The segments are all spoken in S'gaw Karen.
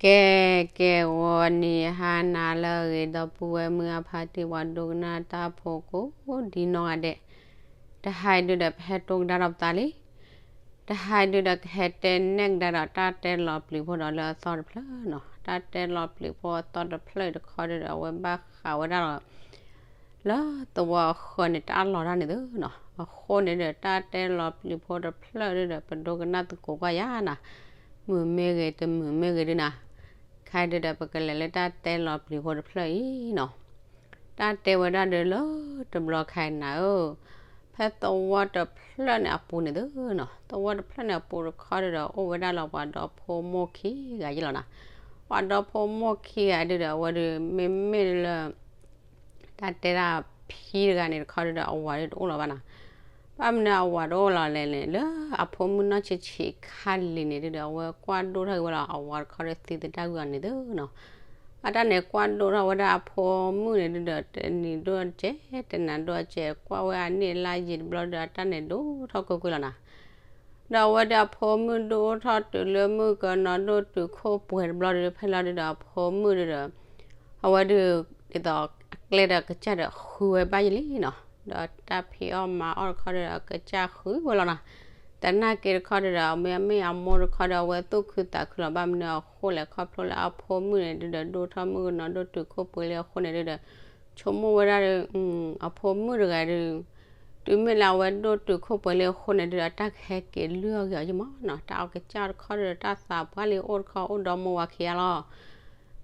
ကဲ, ကဲ, ဂီၤနံၤဟါနၤလၢအဂ့ၤ ဒီပုၢ်ဝဲၢ်မုၢ်အဖါတံၢ် ပှၤဒိကနၣ်တၢ်ဖိကိးဒံနီၢ်ဂၤဒဲး, တဟါအံၤဒုဒီးပဟဲတိၢ်ကဒါဒီးပသးလံ. တဟါအံၤဒုဒီးကဟဲတဲနဲၣ်ကဒါဒီးတၢ်တဲလီၤပျံၤဖိဒီးလၢအသီတဖျၢၣ်နီၤ, တၢ်တဲလီၤပျံၤဖိအသီတဖျၢၣ်အံၤတခီဒုဒီး အဝဲဘၣ်ဃးဝဲဒၣ်လီၤ လၢသဝီအဃၢၤန့ၣ် တၢ်လီၤတၢ်န့ၣ်သုနီၤ, အဃိန့ၣ်ဒီး တၢ်တဲလီၤပျံၤဖိတဖျၢၣ်ဒုဒီး ပဒိကနၣ်သကိးကွၢ်ယၤနၤ, မုာ်မ့ၢ်ဂ့ၤ တမုာ်မ့ၢ်ဂ့ၤဒုနၤ, ခဲအံၤဒုဒီး ပကလဲၤလၢတၢ်တဲလီၤပျံၤဖိတဖျၢၣ်အံၤနီၤ. တၢ်တဲဝဲဒၣ်ဒုလၢတဘျီခါအံၤနၤဧၢ, ဖဲသဝီတဖျၢၣ်န့ၣ်အပူၤန့ၣ်သုနီၤ, သဝီတဖျၢၣ်န့ၣ်အပူၤတခီဒုဒီး အိၣ်ဝဲဒၣ်လၢပှၤဒီဖိမိၢ်ခံဂၤယ့ၢ်လီၤနၤ. ပှၤဒီဖိမိၢ်ခံဂၤဒုဒီး အဝဲဒုးမ့မ့ၢ်လၢ တၢ်တဲဒၣ်ဖံတဂၤန့ၣ်တခီဒုဒီး အဝၤဒုတအိၣ်လၢၤဘၣ်နၤ. ဘၣ်မနုၤအဝၤတအိၣ်လၢၤလဲၣ်န့ၣ် လၢအဖိမုၣ်နီၢ်ဆံးဆံးခါလံၤန့ၣ်ဒုဒီး အဝဲကွၢ်ဒိၣ်ထီၣ်က့ၤဝဲလီၤ အဝၤတခီဒုသံသဒၣ်ကွံာ်အီၤန့ၣ်သုနီၤ. အတၢ်န့ၣ်ကွၢ်ဒိၣ်ထီၣ်ဝဲဒၣ်အဖိမုၣ်န့ၣ်ဒုဒီး တနံၤဒိၣ်တကဲး တနၤဒိၣ်တကဲး ကွၢ်ဝဲအနံၣ်အလါယံာ်တဘျီဒုဒီး အတၢ်န့ၣ်ဒိၣ်ထီၣ်ကွ့ၢ်ကွ့ၢ်လီၤနၤ. ဒီးအဝဲဒုးအဖိမုၣ်ဒုအိၣ်ထီၣ်တုၤလၢမုၣ်ကနီၤဒိၣ်တုၤခိၣ်ပှဲၤတဘျီဒု ဖဲလီၤဒုဒီးအဖိမုၣ်ဒုဒီး အဝဲဒုး ဒ်သိးအကျဲဒီးအကစၢ်ဒီးဃုဝဲဘၣ်ယံာ်လံနီၤ, ဒီးတၢ်ဖံးအီၣ်မၤအီၣ်တခီဒုဒီး အကစၢ်ဃုဝဲလီၤနီၤ. သနာ်က့တခီဒုဒီး မ့မ့ၢ်အမိၢ်တခီဒီး အဝဲသူၣ်ခုသးခုလီၤဘၣ်မနုၤအဃိလဲၣ် ခီဖျိလၢအဖိမုၣ်န့ၣ်ဒုဒီး ဒိၣ်ထီၣ်မုၣ်ကနီၤဒိၣ်တုၤခိၣ်ပှဲၤလံအဃိန့ၣ်ဒုဒီး ဆိကမိၣ်ဝဲဒၣ်ဒု အဖိမုၣ်တဂၤဒု တုၤမ့ၢ်လၢအဝဲဒိၣ်တုၤခိၣ်ပှဲၤလံအဃိန့ၣ်ဒုဒီး တၢ်ကဟဲက့ၤလုၢ်အီၣ်ဂ့ၤအီၤယံာ်မးနီၤ, တၢ်အီၣ်ကစၢ်တခီဒုဒီး တၢ်သးပှၢ်လံအိၣ်တခီအိၣ်ဒီမိၢ်ဝၤခံဂၤလီၤ.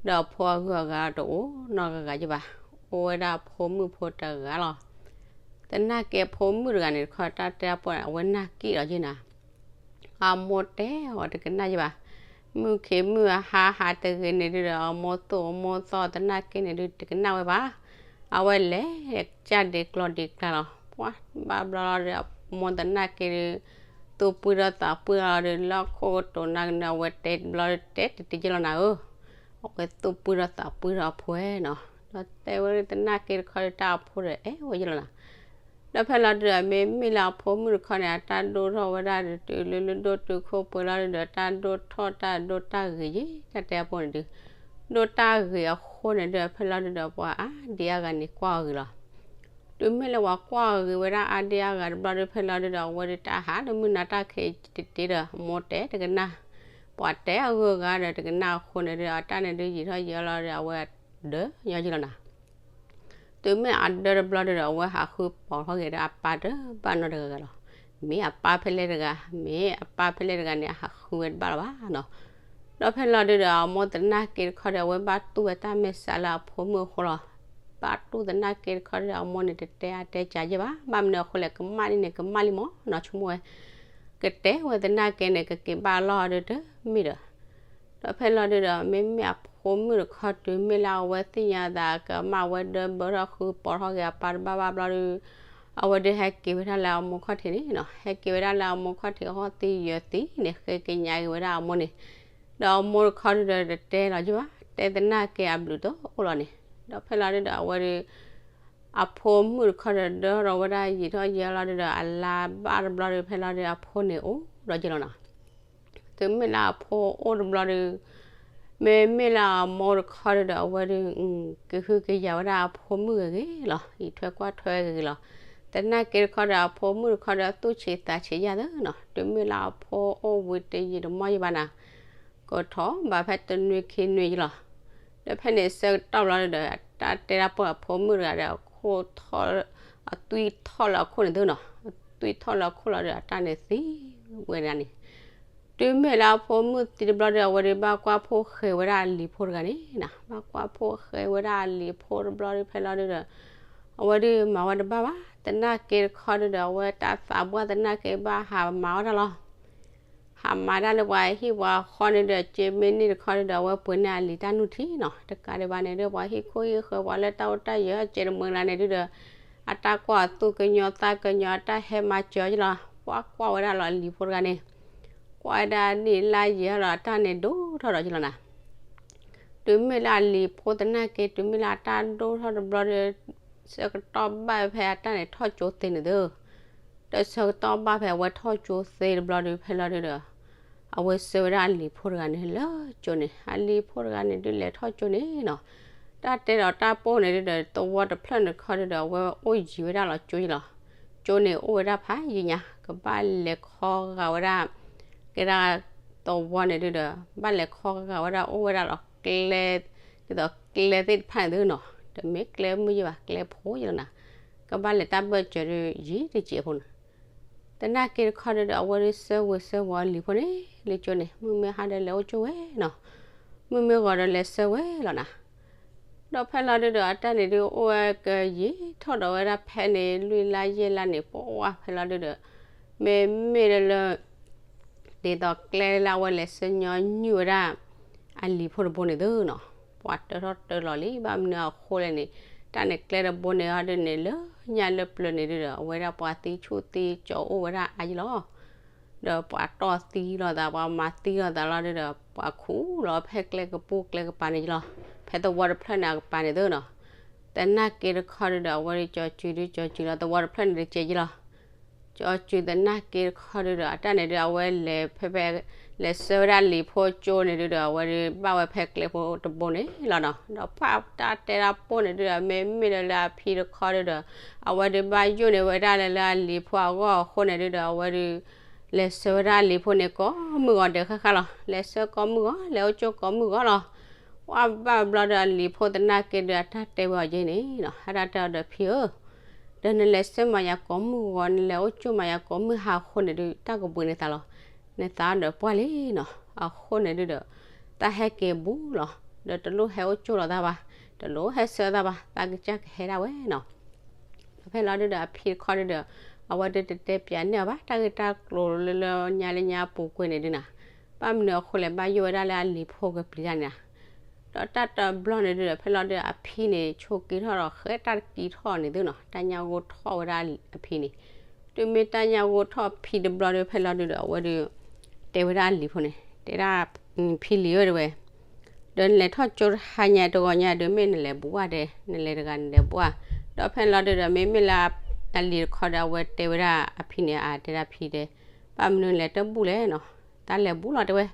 ဒီးအဖိအဂုၤအဂၤတအိၣ်နီတဂၤဂၤယံၤဘၣ်, အိၣ်ဝဲဒၣ်အဖိမုၣ်ဖိတဂၤလီၤ. သနာ်က့အဖိမုၣ်တဂၤန့ၣ်တခီ တၢ်တဲအပိၢ်န့ၣ် အဝဲနာ်က့ၣ်လီၤယံၤနၤ အမိၢ်တဲအီၤတကနၣ်ယံၤဘၣ်, မုၢ်ခ့မုၢ်အဟါဟးတဂ့ၤန့ၣ်ဒုဒီး အမိၢ်သိၣ်အမိၢ်သီၣ်သနာ်က့န့ၣ်ဒု တကနၣ်ဝဲဘၣ်, အဝဲလဲၤကစၢ်ဒံးကျီဒံးကျါလီၤ. ပှၤဘၣ်ဘျီလီၤဒီး အမိၢ်သနာ်က့ဒု သူၣ်ပှံၢ်ထီၣ်သးပှံၢ်လီၤဒီး လၢခိၣ်ကတိၤနၤကနၣ် အဝဲတဲတဘျီဒု တဲတတ့ၢ်လီၤနၤဧၢ, အဝဲသူၣ်ပှံၢ်ထီၣ်သးပှံၢ်ထီၣ်အဖိနီၤ, ဒီးတဲဝဲသနာ်က့တခီဒီး တၢ်အဖိဒီး အဲၣ်ဝဲယံၤလီၤနၤ. ဒီးဖဲလီၤဒုဒီး မ့မ့ၢ်လၢအဖိမုၣ်တခီန့ၣ် အတၢ်ဒိၣ်ထီၣ်ဝဲဒၣ်ဒု တုၤလၢလၢဒိၣ်တုၤခိၣ်ပှဲၤလီၤဒုဒီး တၢ်ဒိၣ်ထီၣ်တၢ်ဒိၣ်တၢ်ဂ့ၤယံၤ တၢ်တဲအပိၢ်န့ၣ်ဒု, ဒိၣ်တၢ်ဂ့ၤအဃိန့ၣ်ဒု ဖဲလီၤဒုဒီး ပှၤအါဒံအါဂၤန့ၣ်ကွၢ်အီၤဂ့ၤလီၤ. တုၤမ့ၢ်လၢပှၤကွၢ်အီၤဂ့ၤဝဲဒၣ်အါဒံအါဂၤတဘျီဒု ဖဲလီၤဒုဒီး အဝဲဒုတၢ်ဟးလၢမုၢ်နၤတၢ်ခံးတတ့ၢ်ဒီး အမိၢ်တဲတကနၣ်, ပှၤတဲအဂုၤအဂၤဒီးတကနၣ်အဃိန့ၣ်ဒု အတၢ်န့ၣ်ဒုယံာ်ထီၣ်ယံာ်အီၤလီၤဒီး အဝဲဒၢညီယံၤလီၤနၤ. တုၤမ့ၢ်အဒၢတဘျီဒုဒီး အဝဲဟးဃုပိာ်ထီၣ်က့ၤဒီးအပၢ်တဘၣ်နီတဂၤဂၤလီၤ. မ့ၢ်အပၢ်ဖဲလဲၣ်တဂၤ, မ့ၢ်အပၢ်ဖဲလဲၣ်တဂၤန့ၣ် အဟးဃုဝဲတဘၣ်လီၤဘၣ်နီၤ. ဒီးဖဲလီၤဒုဒီး အမိၢ်သနာ်က့တခီဒီး အဝဲဘၣ်တူၢ်ဝဲတၢ်မဲာ်ဆှးလၢအဖိမုၣ်အဃိလီၤ. ဘၣ်တူၢ်သနာ်က့တခီဒီး အမိၢ်န့ၣ်တတဲအါတဲကၢယဲၢ်ဘၣ်, ဘၣ်မနုၤအဃိလဲၣ် ကမၣ်န့ၣ်န့ၣ် ကမၣ်လံမးနီၤ ဆိကမိၣ်ဝဲ ကတဲဝဲသနာ်က့န့ၣ် ကက့ၤဘၣ်လီၢ်ဒုတမ့ၢ်ဒီး ဒီးဖဲလီၤဒုဒီး မ့မ့ၢ်အဖိမုၣ်တခီတုၤမ့ၢ်လၢအဝဲသ့ၣ်ညါသး ကမၣ်ဝဲဒၢဘၢထီၣ်ဃုပိာ်ထီၣ်က့ၤအပၢ်တဘၣ်ဘၣ်ဘျီဒု အဝဲဒုးဟဲက့ၤဝဲဒၣ်လၢအမိၢ်ခီၣ်ထံးန့ၣ်နီၤ, ဟဲက့ၤဝဲဒၣ်လၢအမိၢ်ခီၣ်ထံးအဟီၣ်သံယၢၤသံန့ၣ် ဃ့ကညးက့ၤဝဲဒၣ်အမိၢ်န့ၣ်, ဒီးအမိၢ်တခီဒုဒီးတတဲလီၤယံၢ်ဘၣ်, တဲသနာ်က့အဘျုးတအိၣ်လီၤန့ၣ်, ဒီးဖဲလီၤဒုဒီးအဝဲဒုး အဖိမုၣ်တခီဒီး ဒၢထီၣ်ဝဲဒၣ်ယံာ်ထီၣ်ယံာ်လီၤဒုဒီး အလါဘၣ်တဘျီဒုး ဖဲလီၤဒုးအဖိန့ၣ်အိၣ်ဒီးယံာ်လီၤနီၤ. တုၤမ့ၢ်လၢအဖိအိၣ်တဘျီဒုး မ့မ့ၢ်လၢအမိၢ်တခီဒုဒီး အဝဲဒုး ကဟုကယာ်ဝဲဒၣ်အဖိမုၣ်ဂ့ၤဂ့ၤလီၤ, အံးထွဲကွၢ်ထွဲဂ့ၤဂ့ၤလီၤ. သနာ်က့တခီဒီး အဖိမုၣ်တခီဒီး သူၣ်ဆံးသးဆံးယၢ်သ့နီၤ, တုၤမ့ၢ်လၢအဖိအိၣ်ဝံၤတယံာ်တမီၢ်ယံာ်ဘၣ်နၤ ကထီၣ်ဘၣ်ဖဲတနွံခံနွံယံၤလီၤ. ဒီးဖဲန့ၣ်ဆၢကတီၢ်ဘျီဒုဒီး တၢ်တဲတၢ်ပီၢ်အဖိမုၣ်တဂၤဒီး အခိၣ်ထီၣ် အသွံၣ်ထီၣ်လၢအခိၣ်န့ၣ်သ့နီၤ, အသွံၣ်ထီၣ်လၢအခိၣ်လီၤဒီး အတၢ်န့ၣ်သံဝဲဒၣ်န့ၣ်, တုၤမ့ၢ်လၢအဖိမုၣ်သံတဘျီဒီး အဝဲဒုးဘၣ်ကွၢ်ဖိဃဲၤဝဲဒၣ်အလံၤဖိတဂၤန့ၣ်နီၤ, ဘၣ်ကွၢ်ဖိဃဲၤဝဲဒၣ်အလံၤဖိတဘျီဒုး ဖဲလီၤဒုဒီး အဝဲဒုးမၤဝဲတဘၣ်ဘၣ်, သနာ်က့တခီဒုဒီး အဝဲတၢ်သးပှၢ်သနာ်က့ဘၣ်ဟးမၤအီၣ်တၢ်လီၤ. ဟးမၤတၢ်လၢပှၤဟံၣ်ပှၤဃီန့ၣ်ဒီး က့မ့ၢ်န့ၣ်တခီဒုဒီး အဝဲပှ့ၤန့ၢ်အလံၤတၢ်နုၢ်ထံနီၤ, တကးဒံးဘၣ်န့ၣ်ဒီး ပှၤဟံၣ်ခိၣ်ဟံၣ်ဃၢၤ ပှၤလၢတၢ်အိၣ်တၢ်ယၢၤ ကဲတမုာ်လၢန့ၣ်ဒုဒီး အတၢ်ကွၢ်အသူၣ်ကညီၤသးကညီၤ အတၢ်ဟဲမၤစၢၤယလီၤ, ကွၢ်ကွၢ်ဝဲဒၣ်လီၤအလံၤဖိတဂၤန့ၣ်, ကွၢ်ဝဲဒၣ်နံၣ်လါယံာ်လီၤ အတၢ်န့ၣ်ဒိၣ်ထီၣ်ဒီးယလီၤနၤ. တုၤမ့ၢ်လၢအလံၤဖိသနာ်က့ တုၤမ့ၢ်လၢအတၢ်ဒိၣ်ထီၣ်တဘျီဒီး ဆၢကတီၢ်ဘၣ်ဖဲအတၢ်န့ၣ်ထီၣ်ကၠိသ့န့ၣ်သ့, ဒီးဆၢကတီၢ်ဘၣ်ဖဲအဝဲထီၣ်ကၠိသ့တဘျီဒီး ဖဲလီၤဒုဒီး အဝဲဆှၢဝဲဒၣ်အလံၤဖိတဂၤန့ၣ်လၢကၠိန့ၣ်, အလံၤဖိတဂၤန့ၣ်ဒုးလဲၤထီၣ်ကၠိန့ၣ်နီၤ, တၢ်တဲဒီးတၢ်ပိၢ်န့ၣ်ဒုးဒီး သဝီတဖျၢၣ်န့ၣ်တခီဒုးဒီး အဝဲအိၣ်ယံၤဝဲဒၣ်လီၤကၠိယလီၤ. ကၠိန့ၣ်အိၣ်ဝဲဒၣ်ဖးယံၤညါ, ကဘၣ်လဲၤခီဂာ်ဝဲဒၣ် ကဲဒၣ်သဝီန့ၣ်ဒုးဒီး ဘၣ်လဲၤခီဂာ်ဝဲဒၣ်အိၣ်ဝဲဒၣ်လီၤကျဲ, ဒ်သိးကျဲသ့ၣ်တဖၣ်န့ၣ်ဒုးနီၤ, တမ့ၢ်ကျဲမုၢ်ယဲၢ်ဘၣ်, ကျဲဖိယလီၤနၤ, ကဘၣ်လဲၤတၢ်ဘၢၣ်စၢၤဒုးယံၤတစဲးဖိန့ၣ် သနာ်က့တခီဒုးဒီး အဝဲဒုးဆှၢဝဲဆှၢဝဲအလံၤဖိန့ၣ်လၢကၠိန့ၣ်, မုၢ်မ့ၢ်ဟါဒီးလဲၤအိၣ်ကၠိဝဲနီၤ, မုၢ်မ့ၢ်ဂီၤဒီးလဲၤဆှၢဝဲလီၤနၤ. ဒီးဖဲလီၤဒုးဒီး အတၢ်န့ၣ်ဒုးအိၣ်ဝဲကယံာ်ထီၣ်ဒီးဝဲဒၣ်ဖဲန့ၣ် လွံၢ်လါယဲၢ်လါန့ၣ် ပှၤဖဲလီၤဒုးဒီး မ့မ့ၢ်လၢလၢ ဒ်သိးကျဲလၢအဝဲလဲၤဆှၢညီနုၢ်ဝဲဒၣ် အလံၤဖိတဘိန့ၣ်သုနီၤ, ပှၤတၢထီၣ်တၢလီၤလံ, ဘၣ်မနုၤအဃိလဲၣ်န့ၣ်, တၢ်န့ၣ်ကျဲတဘိန့ၣ်ဟီဒုးန့ၣ် လၢညါလၢပျၢၤန့ၣ်ဒုးဒီး အဝဲဒၣ်ပှၤသံဆူၣ်သံကၠီအိၣ်ဝဲဒၣ်အါယလီၤ. ဒီးပှၤတီၢ်သံလိာ်သး ပှၤမၤသံလိာ်သးလီၤဒုးဒီး ပှၤခူၣ်လီၤဖဲကျဲကပူၤကျဲကပၤန့ၣ်ယလီၤ, ဖဲသဝီတဖျၢၣ်န့ၣ်အကပၤန့ၣ်သုနီၤ. သနာ်က့တခီဒုးဒီး အဝဲဒုးကၠီၤစုၤဒုးကၠီၤစုၤလီၤသဝီတဖျၢၣ်န့ၣ်တကဲးယလီၤ. ကၠီၤစုၤသနာ်က့တခီဒုးဒီး အတၢ်န့ၣ်ဒုး အဝဲလဲၤဖဲဖဲ လဲၤဆှၢဝဲဒၣ်အလံၤဖိကၠိန့ၣ်ဒုးဒီး အဝဲဒုးဘၣ်ဝဲဖဲကျဲဖိတဘိန့ၣ်လီၤနီၤ. ဒီးဖးတၢ်တဲတၢ်ပိၢ်န့ၣ်ဒုးဒီး မ့မ့ၢ်ဒီးလၢအဖံတခီဒုးဒီး အဝဲဒုးဘၣ်ယိၣ်န့ၢ်ဝဲဒၣ်လၢလၢအလံၤဖိအဂီၢ်အဃိန့ၣ်ဒုးဒီး အဝဲဒုး လဲၤဆှၢဝဲဒၣ်အလံၤဖိန့ၣ်ကိးမုၢ်ဂီၤဒဲးဃၣ်ဃၣ်လီၤ. လဲၤဆှၢကိးမုၢ်ဂီၤ လဲၤအိၣ်ကၠိကိးမုၢ်ဂီၤလီၤ. ပှၤဘၣ်ဘျီဒီးအလံၤဖိသနာ်က့ဒုး အတၢ်တဲဝဲအီၤယဲန့ၣ်နီၤ, အတၢ်တဲအီၤဒီး ဖံဧၢ, ဒီးနလဲၤဆှၢမၤယၤကိးမုၢ်ဂီၤ နလဲၤအိၣ်ကၠိမၤယၤကိးမုၢ်ဟါအဃိန့ၣ်ဒုး တၢ်ကဘှံးနသးလီၤ. နသးဒီးပှၢ်လံနီၤ, အဃိန့ၣ်ဒုးဒီး တၢ်ဟဲက့ၤဘူးလီၤ. ဒီးတလိၣ်ဟဲအိၣ်ကၠိလိာ်သးဘၣ်, တလိၣ်ဟဲဆှၢသးဘၣ်, သးကစၢ်ကဟဲဒၣ်ဝဲနီၤ. ဒီးဖဲလီၤဒုးဒီးအဖံတခီဒုးဒီး အဝဲဒုးတတဲပၠးန့ၢ်အီၤဘၣ် တၢ်ဂ့ၢ်တၢ်ကျိၤလၢလၢညါလၢညါပူၤကွံာ်န့ၣ်ဒုးနီၤ, ဘၣ်မနုၤအဃိလဲၣ် ဘၣ်ယိၣ်ဝဲဒၣ်လၢအလံၤဖိကပျံၤတၢ်န့ၣ်နီၤ. ဒီးတၢ်တဘျီန့ၣ်ဒုးဒီး ဖဲလီၤဒုးအဖံန့ၣ် ဆိးက့ထီၣ်ဒီး ဃဲတၢ်တက့ၤထီၣ်န့ၣ်သုနီၤ, တၢ်ညါဂိၢ်ထီၣ်ဝဲဒၣ်အဖံန့ၣ်, တုၤမ့ၢ်တၢ်ညါဂိၢ်ထီၣ်ဖံတဘျီဒုး ဖဲလီၤဒုးဒီး အဝဲဒုး တဲဝဲဒၣ်အလံၤဖိန့ၣ် တဲဒၣ် ဖံလံၤဧၢ တဲဝဲ, ဒီးနလဲၤထီၣ်ကၠိတဟါညါတဂီၤညါဒုး မ့ၢ်နလဲၤဘူးဧါဒဲး, နလဲၤတဂၤနလဲၤဘူးဧါ. ဒီးဖဲလီၤဒုးဒီး မ့မ့ၢ်လၢအလံၤတခီဒီး အဝဲတဲဝဲဒၣ်အဖံန့ၣ် အတဲဒၣ်ဖံဒဲး, ဘၣ်မနုၤလဲၤတဘူးလဲၣ်နီၤ, တၢ်လဲၤဘူးလီၤတဲဝဲ.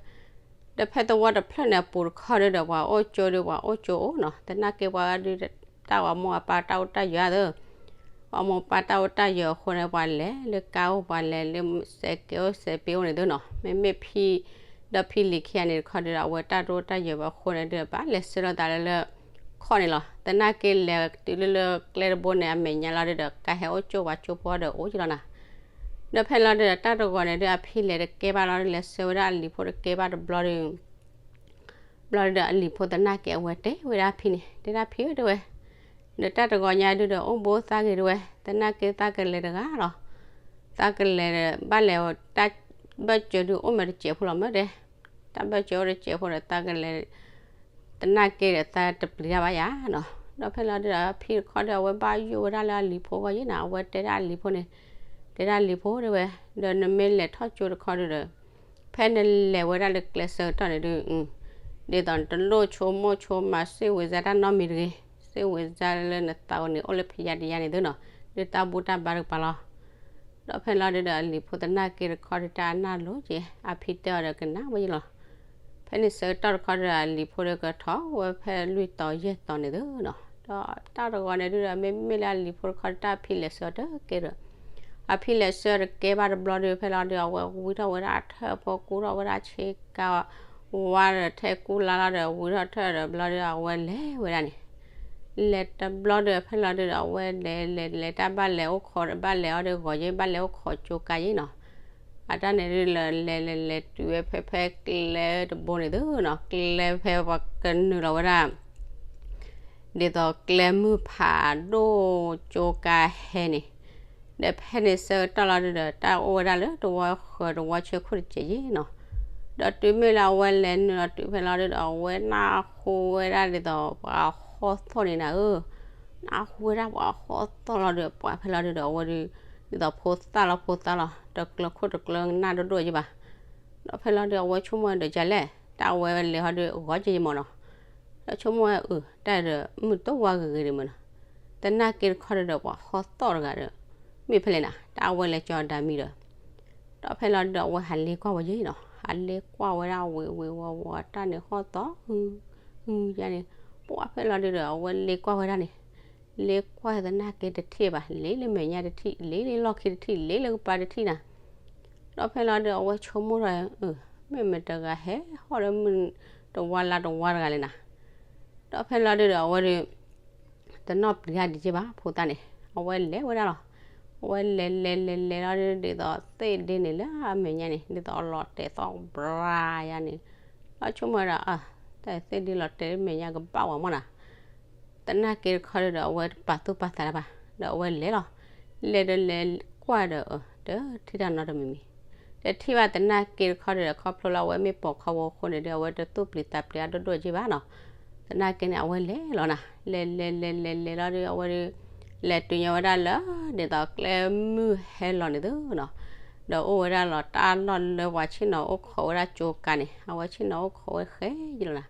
ဒီးဖဲသဝီတဖျၢၣ်န့ၣ်အပူၤတခီဒုးဒီး ပှၤအိၣ်ကၠိဒုး ပှၤအိၣ်ကၠိအိၣ်နီၤ, သနာ်က့ပှၤဒုး တၢ်ပှၤမိၢ်အပၢ်တၢ်အိၣ်တၢ်ယၢၤဧါသၢ ပှၤမိၢ်ပၢ်တၢ်အိၣ်တၢ်ယၢၤအဃိန့ၣ် ပှၤလဲၤလၢကါအိၣ် ပှၤလဲၤလၢစဲးကဲအိၣ်စဲးပ့အိၣ်န့ၣ်သုနီၤ, မ့မ့ၢ်ဖံ ဒီးဖံလံၤခံဂၤန့ၣ်တခီဒုးဒီး အဝဲတၢ်တအိၣ်တၢ်ယၢၤဘၣ်အဃိန့ၣ်ဒုး ဘၣ်လဲၤဆှၢလိာ်သးလၢလၢခီၣ်န့ၣ်လီၤ. သနာ်က့လဲၤတုၤလၢလၢကျဲတဘိန့ၣ် အမဲာ်ညါလီၤဒုးဒီး ကါဟဲအိၣ်ကၠိပှၤကၠိဖိဒီးအိၣ်ကလီၤနၤ. ဒီးဖဲလီၤဒုးဒီး တၢ်တဂီၤန့ၣ်ဒုး အဖံလဲၤတကဲဘၣ်လီၤဒုး လဲၤဆှၢဝဲဒၣ်အလံၤဖိတကဲဘၣ်တဘျီဒုး ဘျီဒုးဒီးအလံၤဖိသနာ်က့အဝဲတဲဝဲဒၣ်ဖံန့ၣ် တဲဒၣ်ဖံဧၢ တဲဝဲ, ဒီးတၢ်တဂီၤညါဒုးဒီး အိၣ်ဘိသးဂ့ၤ တဲဝဲ, သနာ်က့သးကလဲၤတဂၤလီၤ. သးကလဲၤဒီး ဘၣ်လဲၤတၢ်ဘၢၣ်စၢၤဒုးအိၣ်မးတစဲးဖိလီၤမၢ်တဲ, တၢ်ဘၢၣ်စၢၤအိၣ်တစဲးဖိဒီး သးကလဲၤ သနာ်က့ဒီးသးတပျံၤတၢ်ဘၣ်ယၤနီၤ. ဒီးဖဲလီၤဒုးဒီး ဖံတခီဒီး အဝဲဘၣ်ယိၣ်ဝဲဒၣ်လၢအလံၤဖိအဂီၢ်ယဲနီၤ, အဝဲတဲဒၣ်အလံၤဖိန့ၣ်, တဲဒၣ်လံၤဖိ တဲဝဲ, ဒီးနမ့ၢ်လဲၤထီၣ်ကၠိတခီဒုးဒီး ဖဲနလဲၤဝဲဒၣ်လၢကျဲဆၢကတီၢ်န့ၣ်ဒုး, ဒ်သိးနတလိၣ်ဆိကမိၣ်ဆိကမး စ့ၣ်ဝံၤစါတၢ်နီတမံၤတဂ့ၤ, စ့ၣ်ဝံၤစါလၢနသးန့ၣ် အိၣ်လၢဖယါတယါန့ၣ်သုနီၤ, ဒုးတၢ်ဘူၣ်တၢ်ဘါတကပၤလီၤ. ဒီးဖဲလီၤဒုးဒီးအလံၤဖိသနာ်က့တခီဒုး တၢ်အနၢ်လိၤက့ၤ အဖံတဲအီၤဒီးကနၣ်ဝဲယလီၤ. ဖဲန့ၣ်ဆၢကတီၢ်တခီဒီး အလံၤဖိဒီးကထီၣ်ဝဲဖဲလွံၢ်သီယဲၢ်သီန့ၣ်သုနီၤ, ဒီးတၢ်တဂီၤန့ၣ်ဒုးဒီး မ့မ့ၢ်လၢအလံၤဖိတခီဒုး တၢ်အဖံလဲၤဆှၢတကဲဒီး, အဖံလဲၤဆှၢတကဲဘၣ်တဘျီဒုး ဖဲလီၤဒုး အဝဲဝံထီၣ်ဝဲဒၣ်ထၢၣ်ဖိ ကူထီၣ်ဝဲဒၣ်ဆ့ကၤ ဝါဒီးထဲကူလါလီၤဒီး ဝံထီၣ်ထၢၣ်ဒီးဘျီဒုး အဝဲလဲၤဝဲဒၣ်န့ၣ် လဲၤတဘျီဒီး ဖဲလီၤဒုးဒီး အဝဲလဲၤလဲၤလဲၤတၢ် ဘၣ်လဲၤအိၣ်ခိး ဘၣ်လဲၤအီၤဒီးဂီၤယဲ ဘၣ်လဲၤအိၣ်ခိးကၠိကါယဲနီၤ. အတၢ်န့ၣ်ဒုးလၢလဲၤလဲၤလဲၤတုၤဝဲဖဲဖဲကျဲတဘိန့ၣ်သုနီၤ, ကျဲဖဲပှၤကနုာ်လီၤဝဲဒၣ် ဒ်သိးကျဲမုၢ်ဖးဒိၣ်ကၠိကါဟဲန့ၣ်, ဒီးဖဲန့ၣ်ဆၢကတီၢ်လီၤဒုးဒီး တၢ်အိၣ်ဝဲဒၣ်လၢတဝီဃၢၤတဝီဆၢခိၣ်တစဲးယဲနီၤ. ဒီးတုၤမ့ၢ်လၢအဝဲလဲၤနုာ်လီၤတုၤဖဲလီၤဒုးဒီး အဝဲနၢ်ဟူဝဲဒၣ်ဒ်သိးပှၤဟီၣ်သီၣ်န့ၣ်နၤဧၢ, နၢ်ဟူဝဲဒၣ်ပှၤဟီၣ်သီၣ်လီၤဒီး ပှၤဖဲလီၤဒုးဒီး အဝဲဒုး ဒ်သိးဖိသၣ်လီၤဖိသၣ်လီၤ တကျၢၤခိၣ်တကျၢၤနၢ်ဒိၣ်ဒိၣ်ယဲဘၣ်. ဒီးဖဲလီၤဒုး အဝဲဆိကမိၣ်ဒီး ယၤလဲၣ် တၢ်အဝဲလဲၤဟီဒုး ဂီၤကဲယဲမၢ်နီၤ. ဒီးဆိကမိၣ်ဝဲအုး တၢ်ဒီး မုၢ်တဝါဂ့ၤဂ့ၤဒံးမၢ်နီၤ. သနာ်က့တခီဒုးဒီး ပှၤဟီၣ်သီၣ်တဂၤဒီး မ့ၢ်ဖဲလဲၣ်နၤ တၢ်အဝဲလဲၤကၠီၤဒၤမံဒီး ဒီးဖဲလီၤဒုးဒီး အဝဲဟးလ့ကွၢ်ဝဲယဲနီၤ. အလဲၤကွၢ်ဝဲဒၣ်ဝ့ၤဝ့ၤဝီၤဝီၤတၢ်န့ၣ် ဟီၣ်သီ ဟု ဟုယါန့ၣ်, ပှၢ်ဖဲလီၤဒုဒီး အဝဲလဲၤကွၢ်ဝဲဒၣ်န့ၣ်, လဲၤကွၢ်သနာ်က့တထံၣ်ဘၣ်, လဲၤလၢမဲာ်ညါတထံၣ်, လဲၤလၢလီၢ်ခံတထံၣ်, လဲၤလၢကပၤတထံၣ်နၤ. ဒီးဖဲလီၤဒုဒီး အဝဲဆိကမိၣ်ထီၣ်, မ့ၢ်မတၤတဂၤဟဲဟီၣ်လၢမုၢ်တဝါလါတဝါတဂၤလဲၣ်နၤ. ဒီးဖဲလီၤဒုဒီး အဝဲဒုး တနီၣ်ပျံၤတၢ်ဒံးက့ဘၣ် ဖိသၣ်န့ၣ်, အဝဲလဲၤဝဲဒၣ်လီၤ. အဝဲလဲၤလဲၤလဲၤလဲၤလီၤဒုဒီး ဒ်သိးသ့ၣ်ဒ့န့ၣ်လၢအမဲာ်ညါန့ၣ် ဒ်သိးအလီၤတဲာ်သီၣ်ဘြါယါန့ၣ်, လီၤဆိကမိၣ်ဝဲဒၣ် အ တၢ်သ့ၣ်ဒ့လီၤတဲာ်လၢမဲာ်ညါကဘၣ်ဝဲမးနၤ. သနာ်က့တခီဒုဒီး အဝဲတပာ်သူၣ်ပာ်သးတၢ်ဘၣ်, ဒီးအဝဲလဲၤလီၤ. လဲၤဒီးလဲၤကွၢ်ဒီး တထံၣ်တၢ်နီတမံၤမံၤ, တထံၣ်ဘၣ်သနာ်က့တခီဒုဒီး ခီဖျိလၢအဝဲမ့ၢ်ပိာ်ခွါဖိအဃိန့ၣ်ဒီး အဝဲတသူၣ်ပျံၤသးပျံၤအဒိၣ်ဒိၣ်က့ဘၣ်နီၤ. သနာ်က့န့ၣ် အဝဲလဲၤလီၤနၤ, လဲၤလဲၤလဲၤလဲၤလဲၤလီၤဒု အဝဲဒုး လဲၤတုၤညီဝဲဒၣ်လၢ ဒ်သိးကျဲမုၢ်ဟဲလီၤန့ၣ်သုနီၤ, ဒီးအိၣ်ဝဲဒၣ်လီၤတၢ်လီၢ်လၢပှၤဆ့ၣ်နီၤအိၣ်ခိးဝဲဒၣ်ကၠိကါန့ၣ်, အဝဲဆ့ၣ်နီၤအိၣ်ခိးဝဲဃဲယံလီၤနၤ.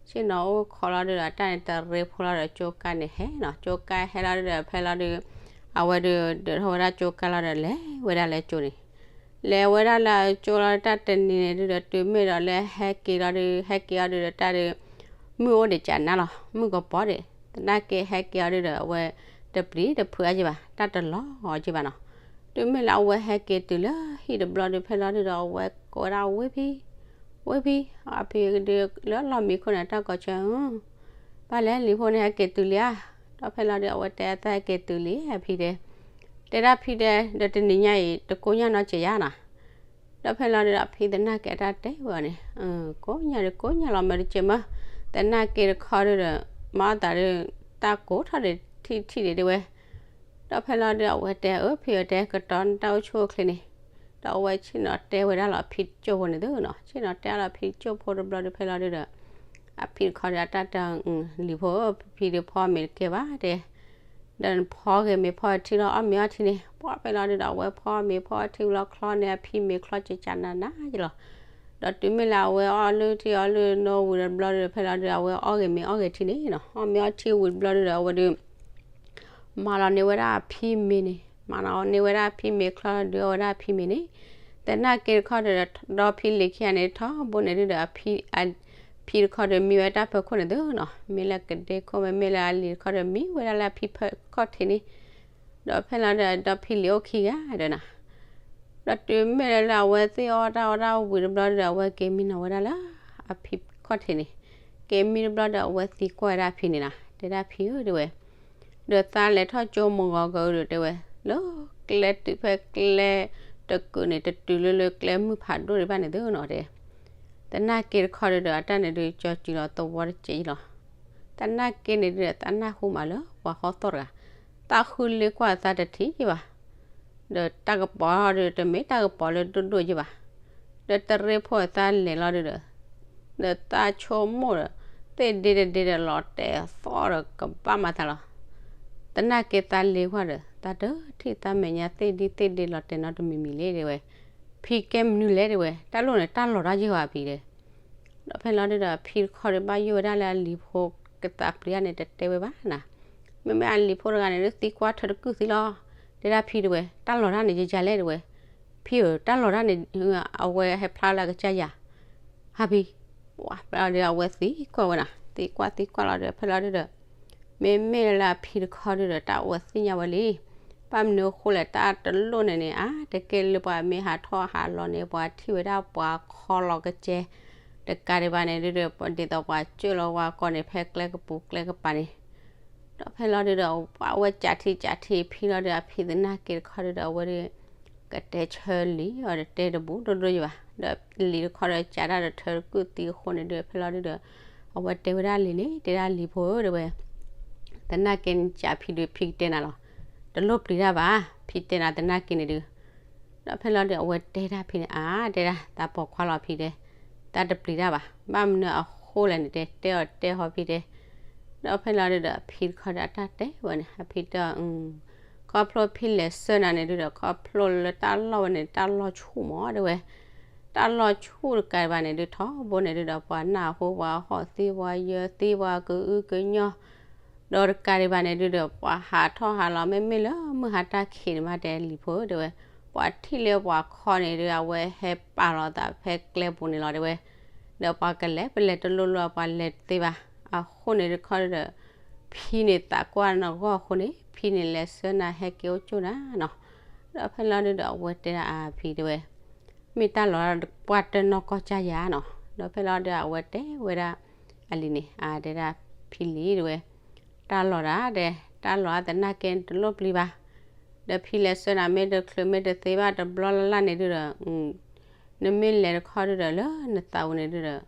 ဆ့ၣ်နီၤအိၣ်ခိးလီၤဒုဒီး တၢ်န့ၣ်တရ့ဖိလီၤဒီး ကၠိကါန့ၣ်ဟဲနီၤ, ကၠိကါဟဲလီၤဒုဒီး ဖဲလီၤဒု အဝဲဒုးဒၢးထီၣ်ဝဲဒၣ်ကၠိကါလီၤဒီး လဲၤဝဲဒၣ်လၢကၠိန့ၣ်, လဲၤဝဲဒၣ်လၢကၠိလီၤတၢ်တနံၤန့ၣ်ဒုဒီး တုၤမ့ၢ်ဒီးလၢဟဲက့ၤလီၤဒု ဟဲက့ၤအီၤဒုဒီးတၢ်ဒု မုၢ်အိၣ်ဒံးကနါလီၤ, မုၢ်ကပီၤဒံး, သနာ်က့ဟဲက့ၤအီၤဒုဒီး အဝဲတပျံၤတဖုးအါက့ဘၣ်, တၢ်တလီၤအီၤက့ဘၣ်နီၤ. တုၤမ့ၢ်လၢအဝဲဟဲက့ၤတုၤလၢဟံၣ်တဘျီဒု ဖဲလီၤဒုဒီး အဝဲကိးဝဲဒၣ်ဝ့ဖံ ဝ့ဖံ, အဖံဒုလၢလီၢ်မံခိၣ်န့ၣ် တၢ်ကိးဆၢ ဘၣ်လဲၣ်လံၤဖိန့ၣ် ဟဲက့ၤတုၤလံဧါ. ဒီးဖဲလီၤဒု အဝဲတဲအသးဟဲက့ၤတုၤလံ အဖံတဲ, တဲဒၣ်ဖံတဲ ဒီးတနံၤညါအံၤ တကိညၢ်နီတစဲးယါနီၤ. ဒီးဖဲလီၤဒုဒီး အဖံသနာ်က့အတၢ်တဲဝဲအီၤန့ၣ်, ကိညၢ်ဒုးကိညၢ်လီၤမၢတစဲးမၢ, သနာ်က့တခီဒုဒီး မၤအသးဒု တၢ်ကိးထီၣ်ဒံးထံၣ်ထံၣ်ဒံးဒ်ဝဲ ဒီးဖဲလီၤဒုဒီး အဝဲတဲအၢဖံအတဲ ကတီၤနတၢ်အိၣ်ဆူၣ်အိၣ်ချ့န့ၣ်, ဒီးအဝဲဆ့ၣ်နီၤတဲဝဲဒၣ်လီၤအဖံကၠိၢ်ဖိန့ၣ်သုနီၤ, ဆ့ၣ်နီၤတဲလီၤအဖံကၠိၢ်ဖိတဘျီဒု ဖဲလီၤဒုဒီး အဖံတခီဒုအတၢ်တဲ လံၤဖိဧၢ, ဖံဒုဖီမ့ၤတကဲဘၣ်တဲ, ဒီးနဖီဂ့ၤမ့ၤဖီထံလီၤ အီၣ်မ့ၤအီထံန့ၣ်, ပှၢ်ဖဲလီၤဒုဒီး အဝဲဖီမ့ၤဖီထံဝံၤလီၤချီန့ၢ်အဖံမ့ၤချီကကနနယလီၤ. ဒီးတုၤမ့ၢ်လၢအဝဲအီၣ်လုၢ်ထံအီလုၢ်နိဝံၤတဘျီဒု ဖဲလီၤဒု အဝဲအီၣ်ဂ့ၤမ့ၤအီၣ်ဂ့ၤထံန့ၣ်နီၤ, အီၣ်မ့ၤအီထံဝံၤတဘျီဒုဒီး အဝဲဒု မၤလီၤန့ၢ်ဝဲဒၣ်အဖံမ့ၤန့ၣ်, မၤလီၤန့ၢ်ဝဲဒၣ်အဖံမ့ၤချီဒုးအီၣ်ဝဲဒၣ်အဖံမ့ၤန့ၣ်, သနာ်က့တခီဒုဒီး ဒီဖံလံၤခံဂၤန့ၣ် ထီဘိန့ၣ်ဒုဒီး အဖံတခီဒုးမံဝဲတၢ်ဖီခိၣ်န့ၣ်သုနီၤ, မ့ၢ်လၢကဒ့ခိၣ်မ့မ့ၢ်လၢအလံၤတခီဒုးမံဝဲဒၣ်လၢအဖံဖီခိၣ်ထံးန့ၣ်, ဒီးဖဲလီၤဒုဒီး ဒီဖံလံၤအိၣ်ခံဂၤဒီးနၤ ဒီးတုၤမ့ၢ်လၢအဝဲသ့ၣ်အီၣ်တၢ်အီၣ်တၢ်ဝံၤတဘျီဒုဒီး အဝဲက့ၤမံနီၤဝဲဒၣ်လၢအဖံခီၣ်ထံးန့ၣ်, က့ၤမံတဘျီဒီး အဝဲသံကွၢ်ဝဲဒၣ်အဖံန့ၣ်နီၤ, တဲဒၣ်ဖံဧၢတဲဝဲ, ဒီးသးလဲၤထီၣ်ကၠိမုၢ်ဂီၤကဒီးတဲဝဲ, လၢကျဲတုၤဖဲကျဲတကုာ်န့ၣ် တတုၤလၢလၢကျဲမုၢ်ဖးဒိၣ်ဒံးဘၣ်န့ၣ်သုနီၤတဲ, သနာ်က့တခီဒုဒီး အတၢ်န့ၣ်ဒုးကၠီၤစူၤလီၤသဝီတစဲးယလီၤ. သနာ်က့န့ၣ်ဒုဒီး သးနၢ်ဟူမးလၢပှၤဟီသီၣ်တဂၤ, သးဃုလ့ကွၢ်သးတထံၣ်ယဘၣ် ဒီးတၢ်ကပီၤဒုး တမ့ၢ်တၢ်ကပီၤလၢဒိၣ်ဒိၣ်ယဘၣ်, ဒီးတရ့ဖိအသးလဲၤလီၤဒုဒီး, ဒီးသးဆိကမိၣ်ဒီး, သ့ၣ်ဒ့တဒ့ဒီးလီၤတဲာ်သီၣ်ဒီးကဘၣ်မၤသးလီၤ. သနာ်က့သးလ့ကွၢ်ဒီး သးတထံၣ်သးမဲာ်ညါသ့ၣ်ဒ့သ့ၣ်ဒ့လီၤတဲာ်နီတမံၤမံၤလံတဲဝဲ, ဖံကဲမနုၤလဲၣ်တဲဝဲ, တၢ်လိၣ်န့ၣ် တၢ်လီၤတၢ်ယဲၢ်ဝဲဖံတဲ ဒီးဖဲလီၤဒုဒီး အဖံတခီဒုးဘၣ်ယိၣ်ဝဲဒၣ်လၢအလံၤဖိကသးပျံၤတၢ်န့ၣ် တတဲဝဲဘၣ်နၤ, မ့မ့ၢ်အလံၤဖိတဂၤန့ၣ်ဒုးသံကွၢ်ထၢတကုၢ်သံလီၤ, တဲဒၣ်ဖံတဲဝဲ တၢ်လီၤတၢ်န့ၣ်ယယၤလဲၣ်တဲဝဲ, ဖံဧၢ တၢ်လီၤတၢ်န့ၣ် အဝဲဟဲဖျါလၢအကစၢ်ယၤ, ဟးဖံ, ပှၢ်ဖဲလီၤဒုး အဝဲသံကွၢ်ဝဲနၤ သံကွၢ်သံကွၢ်လီၤဒီး ဖဲလီၤဒုဒီး မ့မ့ၢ်လၢအဖံတခီဒုဒီး တၢ်အဝဲသ့ၣ်ညါဝဲလံ, ဘၣ်မနုၤအဃိလဲၣ် တၢ်တလိၣ်န့ၣ်န့ၣ် အါ တကဲလၢပှၤမ့ၢ်ဟးထီၣ်ဟးလီၤန့ၣ် ပှၤထံၣ်ဝဲဒၣ်ပှၤခီလီၤကစဲ, တကးဒံးဘၣ်န့ၣ်ဒုဒီး ဒ်သိးပှၤစၢၢ်လီၤဝဲကီၢ်န့ၣ် ဖဲကျဲကပူၤကျဲကပၤန့ၣ်, ဒီးဖဲလီၤဒုဒီး ပှၤဝဲကးထံကးထံဖံလီၤဒီး အဖံသနာ်က့တခီဒုဒီး အဝဲဒု ကတဲဆၢလံအီၤဒီး တဲတဘူးဒိၣ်ဒိၣ်ယဘၣ်, ဒီးလံၤတခီဒီး ကးတၢ်ဒီးထၢတကုၢ်သံအဃိန့ၣ်ဒုး ဖဲလီၤဒုဒီး အဝဲတဲဝဲဒၣ်လံၤန့ၣ် တဲဒၣ်လံၤဖိဧၢ တဲဝဲ, သနာ်က့န့ၣ် ကးဖံဒုး ဖံကတဲနၤလီၤ, တလိၣ်ပျံၤတၢ်ဘၣ်, ဖံတဲနၤသနာ်က့န့ၣ်ဒုး, ဒီးဖဲလီၤဒုး အဝဲတဲဒၣ်ဖံန့ၣ် အါ တဲဒၣ် သးပိာ်ခွါလီၤဖံတဲ, သးတပျံၤတၢ်ဘၣ်, ဘၣ်မနုၤအဃိလဲၣ်န့ၣ်တဲ တဲအီၤတဲဟီဖံတဲ, ဒီးဖဲလီၤဒုဒီး အဖံတခီဒီး အတၢ်တဲဝဲန့ၣ် အဖံတဲအီၤ ခီဖျိဖံလဲၤဆှၢနၤန့ၣ်ဒုဒီး ခီဖျိလၢတၢ်လီၢ်ဝဲန့ၣ် တၢ်လီၢ်ဆူၣ်မးတဲဝဲ, တၢ်လီၢ်ဆူၣ်တကးဒံးဘၣ်န့ၣ်ဒုး ထီဘိန့ၣ်ဒုဒီး ပှၤနၢ်ဟူ ပှၤဟီၣ်သံ ပှၤယၢသံ ပှၤကအုကညီၢ်, ဒီးတကးဒံးဘၣ်န့ၣ်ဒုဒီး ပှၤဟးထီၣ်ဟးလီၤ မ့မ့ၢ်လၢမုၢ်ဟါတၢ်ခံးန့ၣ်မး တဲလံၤဖိတဲဝဲ, ပ ပှၤထံၣ်လၢပှၤခီန့ၣ်ဒုး အဝဲဟဲပာ်လီၤသးဖဲကျဲပူၤန့ၣ်လီၤတဲဝဲ, ဒီးပှၤကလဲၤပလဲၤတလိၣ်လိၣ် ပှၤလဲၤတသ့ဘၣ်. အဃိန့ၣ်တခီဒုးဒီး ဖံန့ၣ်သးကွၢ်နဂီၢ်အဃိန့ၣ် ဖံန့ၣ်လဲၤဆှၢနၤဟဲက့ၤအိၣ်ကၠိၣ်နၤနီၤ. ဒီးဖဲလီၤဒုးဒီးအဝဲတဲဒၣ်အဖံတဲဝဲ မ့ၢ်တၢ်လီၤတၢ်ပှၢ်တၢၢ်နီၢ်ကီၢ်ကၢ်ယၤနီၤ. ဒီးဖဲလီၤဒုးအဝဲတဲဝဲဒၣ် အလံၤန့ၣ် အတဲဒၣ်ဖံလံၤတဲဝဲ, တၢ်လီၤတၢ်ဒဲး တၢ်လီၤအသနာ်က့တလိၣ်ပျံၤဘၣ်. ဒီးဖံလဲၤဆှၢနၤမ့ၢ်တချုးမ့ၢ်တသ့ဘၣ်တဘျီလၢ်လၢ်န့ၣ်ဒုးဒီး နမ့ၢ်လဲၤတခီဒုးဒီးလၢနသးပူၤန့ၣ်ဒုးဒီး ဒ်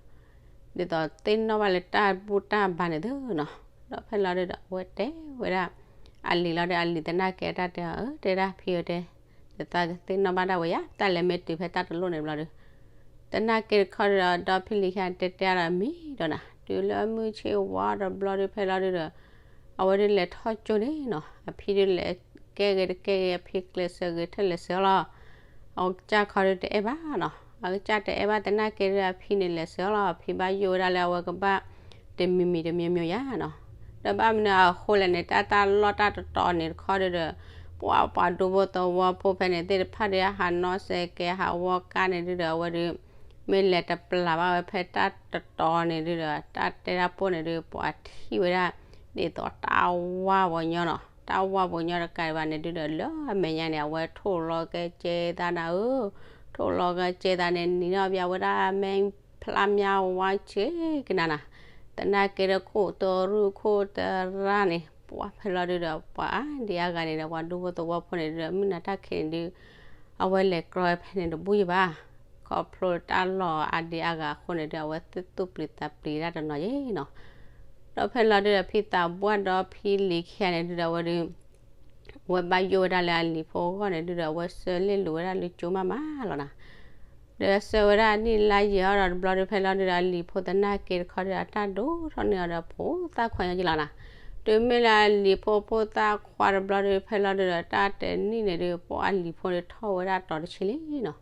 သိးသ့ၣ်နီၣ်ဘၣ်လၢတၢ်ဘူၣ်တၢ်ဘါန့ၣ်သုနီၤ. ဒီးဖဲလီၤဒုးဒီးအဝဲတဲဝဲဒၣ် အလံၤလီၤဒီး အလံၤသနာ်က့တၢ်တဲအီၤ အၢ တဲဒၣ်ဖံအီၤတဲ, ယသးကသ့ၣ်နီၣ်ဘၣ်ဒၣ်ဝဲယၤ တၢ်လဲၤမ့ၢ်တုၤဖဲတၢ်တလိၣ်န့ၣ်တဘျီဒီး သနာ်က့တခီဒုးဒီး ဒီဖံလံၤခံဂၤတဲတဲအါဒီးမံဒီးနၤ တုၤလၢမုၢ်ဆ့ၣ်ဝါတဘျီဒုးဖဲလီၤဒုးဒီး အဝဲဒုးလဲၤထီၣ်ကၠိန့ၣ်နီၤ. အဖံဒုးလဲၤကဲဂ့ၤတကဲဂ့ၤ အဖံကျဲးစၢးဂ့ၤထၢၣ်လဲၤဆှၢလီၤ အကစၢ်ခီဒုးတအဲၣ်ဘၣ်နီၤ. အကစၢ်တအဲၣ်ဘၣ်သနာ်က့ဒုး အဖံန့ၣ်လဲၤဆှၢလီၤ အဖံဘၣ်ယိၣ်ဝဲဒၣ်လၢအဝဲကဘၣ်တမံၤမံၤတမံၤမံၤယၤနီၤ. ဒီးဘၣ်မနုၤအဃိလဲၣ်န့ၣ် တၢ်တၢ်လီၢ်တၢ်တတီၤန့ၣ်တခီဒုးဒီး ပှၤပှၤဒူဖိသဝီဖိဖဲန့ၣ်သ့ၣ်တဖၣ်ဒုး အဟးနီၣ်စဲးကဲး ဟးဝီကါန့ၣ်ဒုးဒီး အဝဲဒုး မ့ၢ်လဲၤတပျၢ်ဘၣ်ဝဲဖဲတၢ်တတီၤန့ၣ်ဒုးဒီး တၢ်တဲတၢ်ပိၢ်န့ၣ်ဒုး ပှၤထံၣ်ဝဲဒၣ် ဒ်သိးတၢ်ဝါပှၤညီနီၤ. တၢ်ဝါပှၤညီတကးဒံးဘၣ်န့ၣ်ဒုးဒီး လၢအမဲာ်ညါန့ၣ် အဝဲထိၣ်လီၤကဲကဲသးနၤဧၢ, ထိၣ်လီၤကဲကဲသးန့ၣ် နံၤနီၣ်ပျၢ်ဝဲဒၣ်မဲာ်ဖျါမၠါဝါဆ့ကနၤနၤ, သနာ်က့ဒီးခိၣ်တရူၢ်ခိၣ်တရၢ်န့ၣ် ပှၤဖဲလီၤဒုးဒီး ပှၤအါဒံအါဂၤန့ၣ်ဒီး ပှၤဒူဖိသဝီဖိန့ၣ်ဒုးဒီး မုၢ်နၤတၢ်ခံးန့ၣ်ဒုး အဝဲလဲၤကြီဖဲန့ၣ်တဘူၣ်ယဘၣ်. ခီဖျိတၢ်လီၢ်အါဒံအါဂၤအဃိန့ၣ်ဒုး အဝဲသ့ၣ်သူၣ်ပျံၤသးပျံၤဒၣ်တနီၤယဲနီၤ. ဒီးဖဲလီၤဒုးဒီး ဖံသးပှၢ်ဒီးဖံလံၤခံဂၤန့ၣ်ဒုးဒီး အဝဲဒုး ဝဲဘၣ်ယိၣ်ဝဲဒၣ်လၢအလံၤဖိအဂီၢ်န့ၣ်ဒုးဒီး အဝဲဆၢလ့ၣ်လိာ်ဝဲဒၣ်လၢကၠိမးမးလီၤနၤ. ဒီးဆၢဝဲဒၣ်နံၣ်လါယံာ်အီၤဒီးတဘျီဒုး ဖဲလီၤဒုးဒီး အလံၤဖိသနာ်က့တခီဒုးဒီး တၢ်ဒိၣ်ထီၣ်န့ၢ်အီၤဒီး ဖိသၣ်ခွါညီက့လီၤနၤ. တုၤမ့ၢ်လၢအလံၤဖိဖိသၣ်ခွါတဘျီဒုး ဖဲလီၤဒုးဒီး တၢ်တနံၣ်န့ၣ်ဒုး ပှၤအလံၤဖိဒုးထီၣ်ဝဲဒၣ်တီၤတဆံလံနီၤ.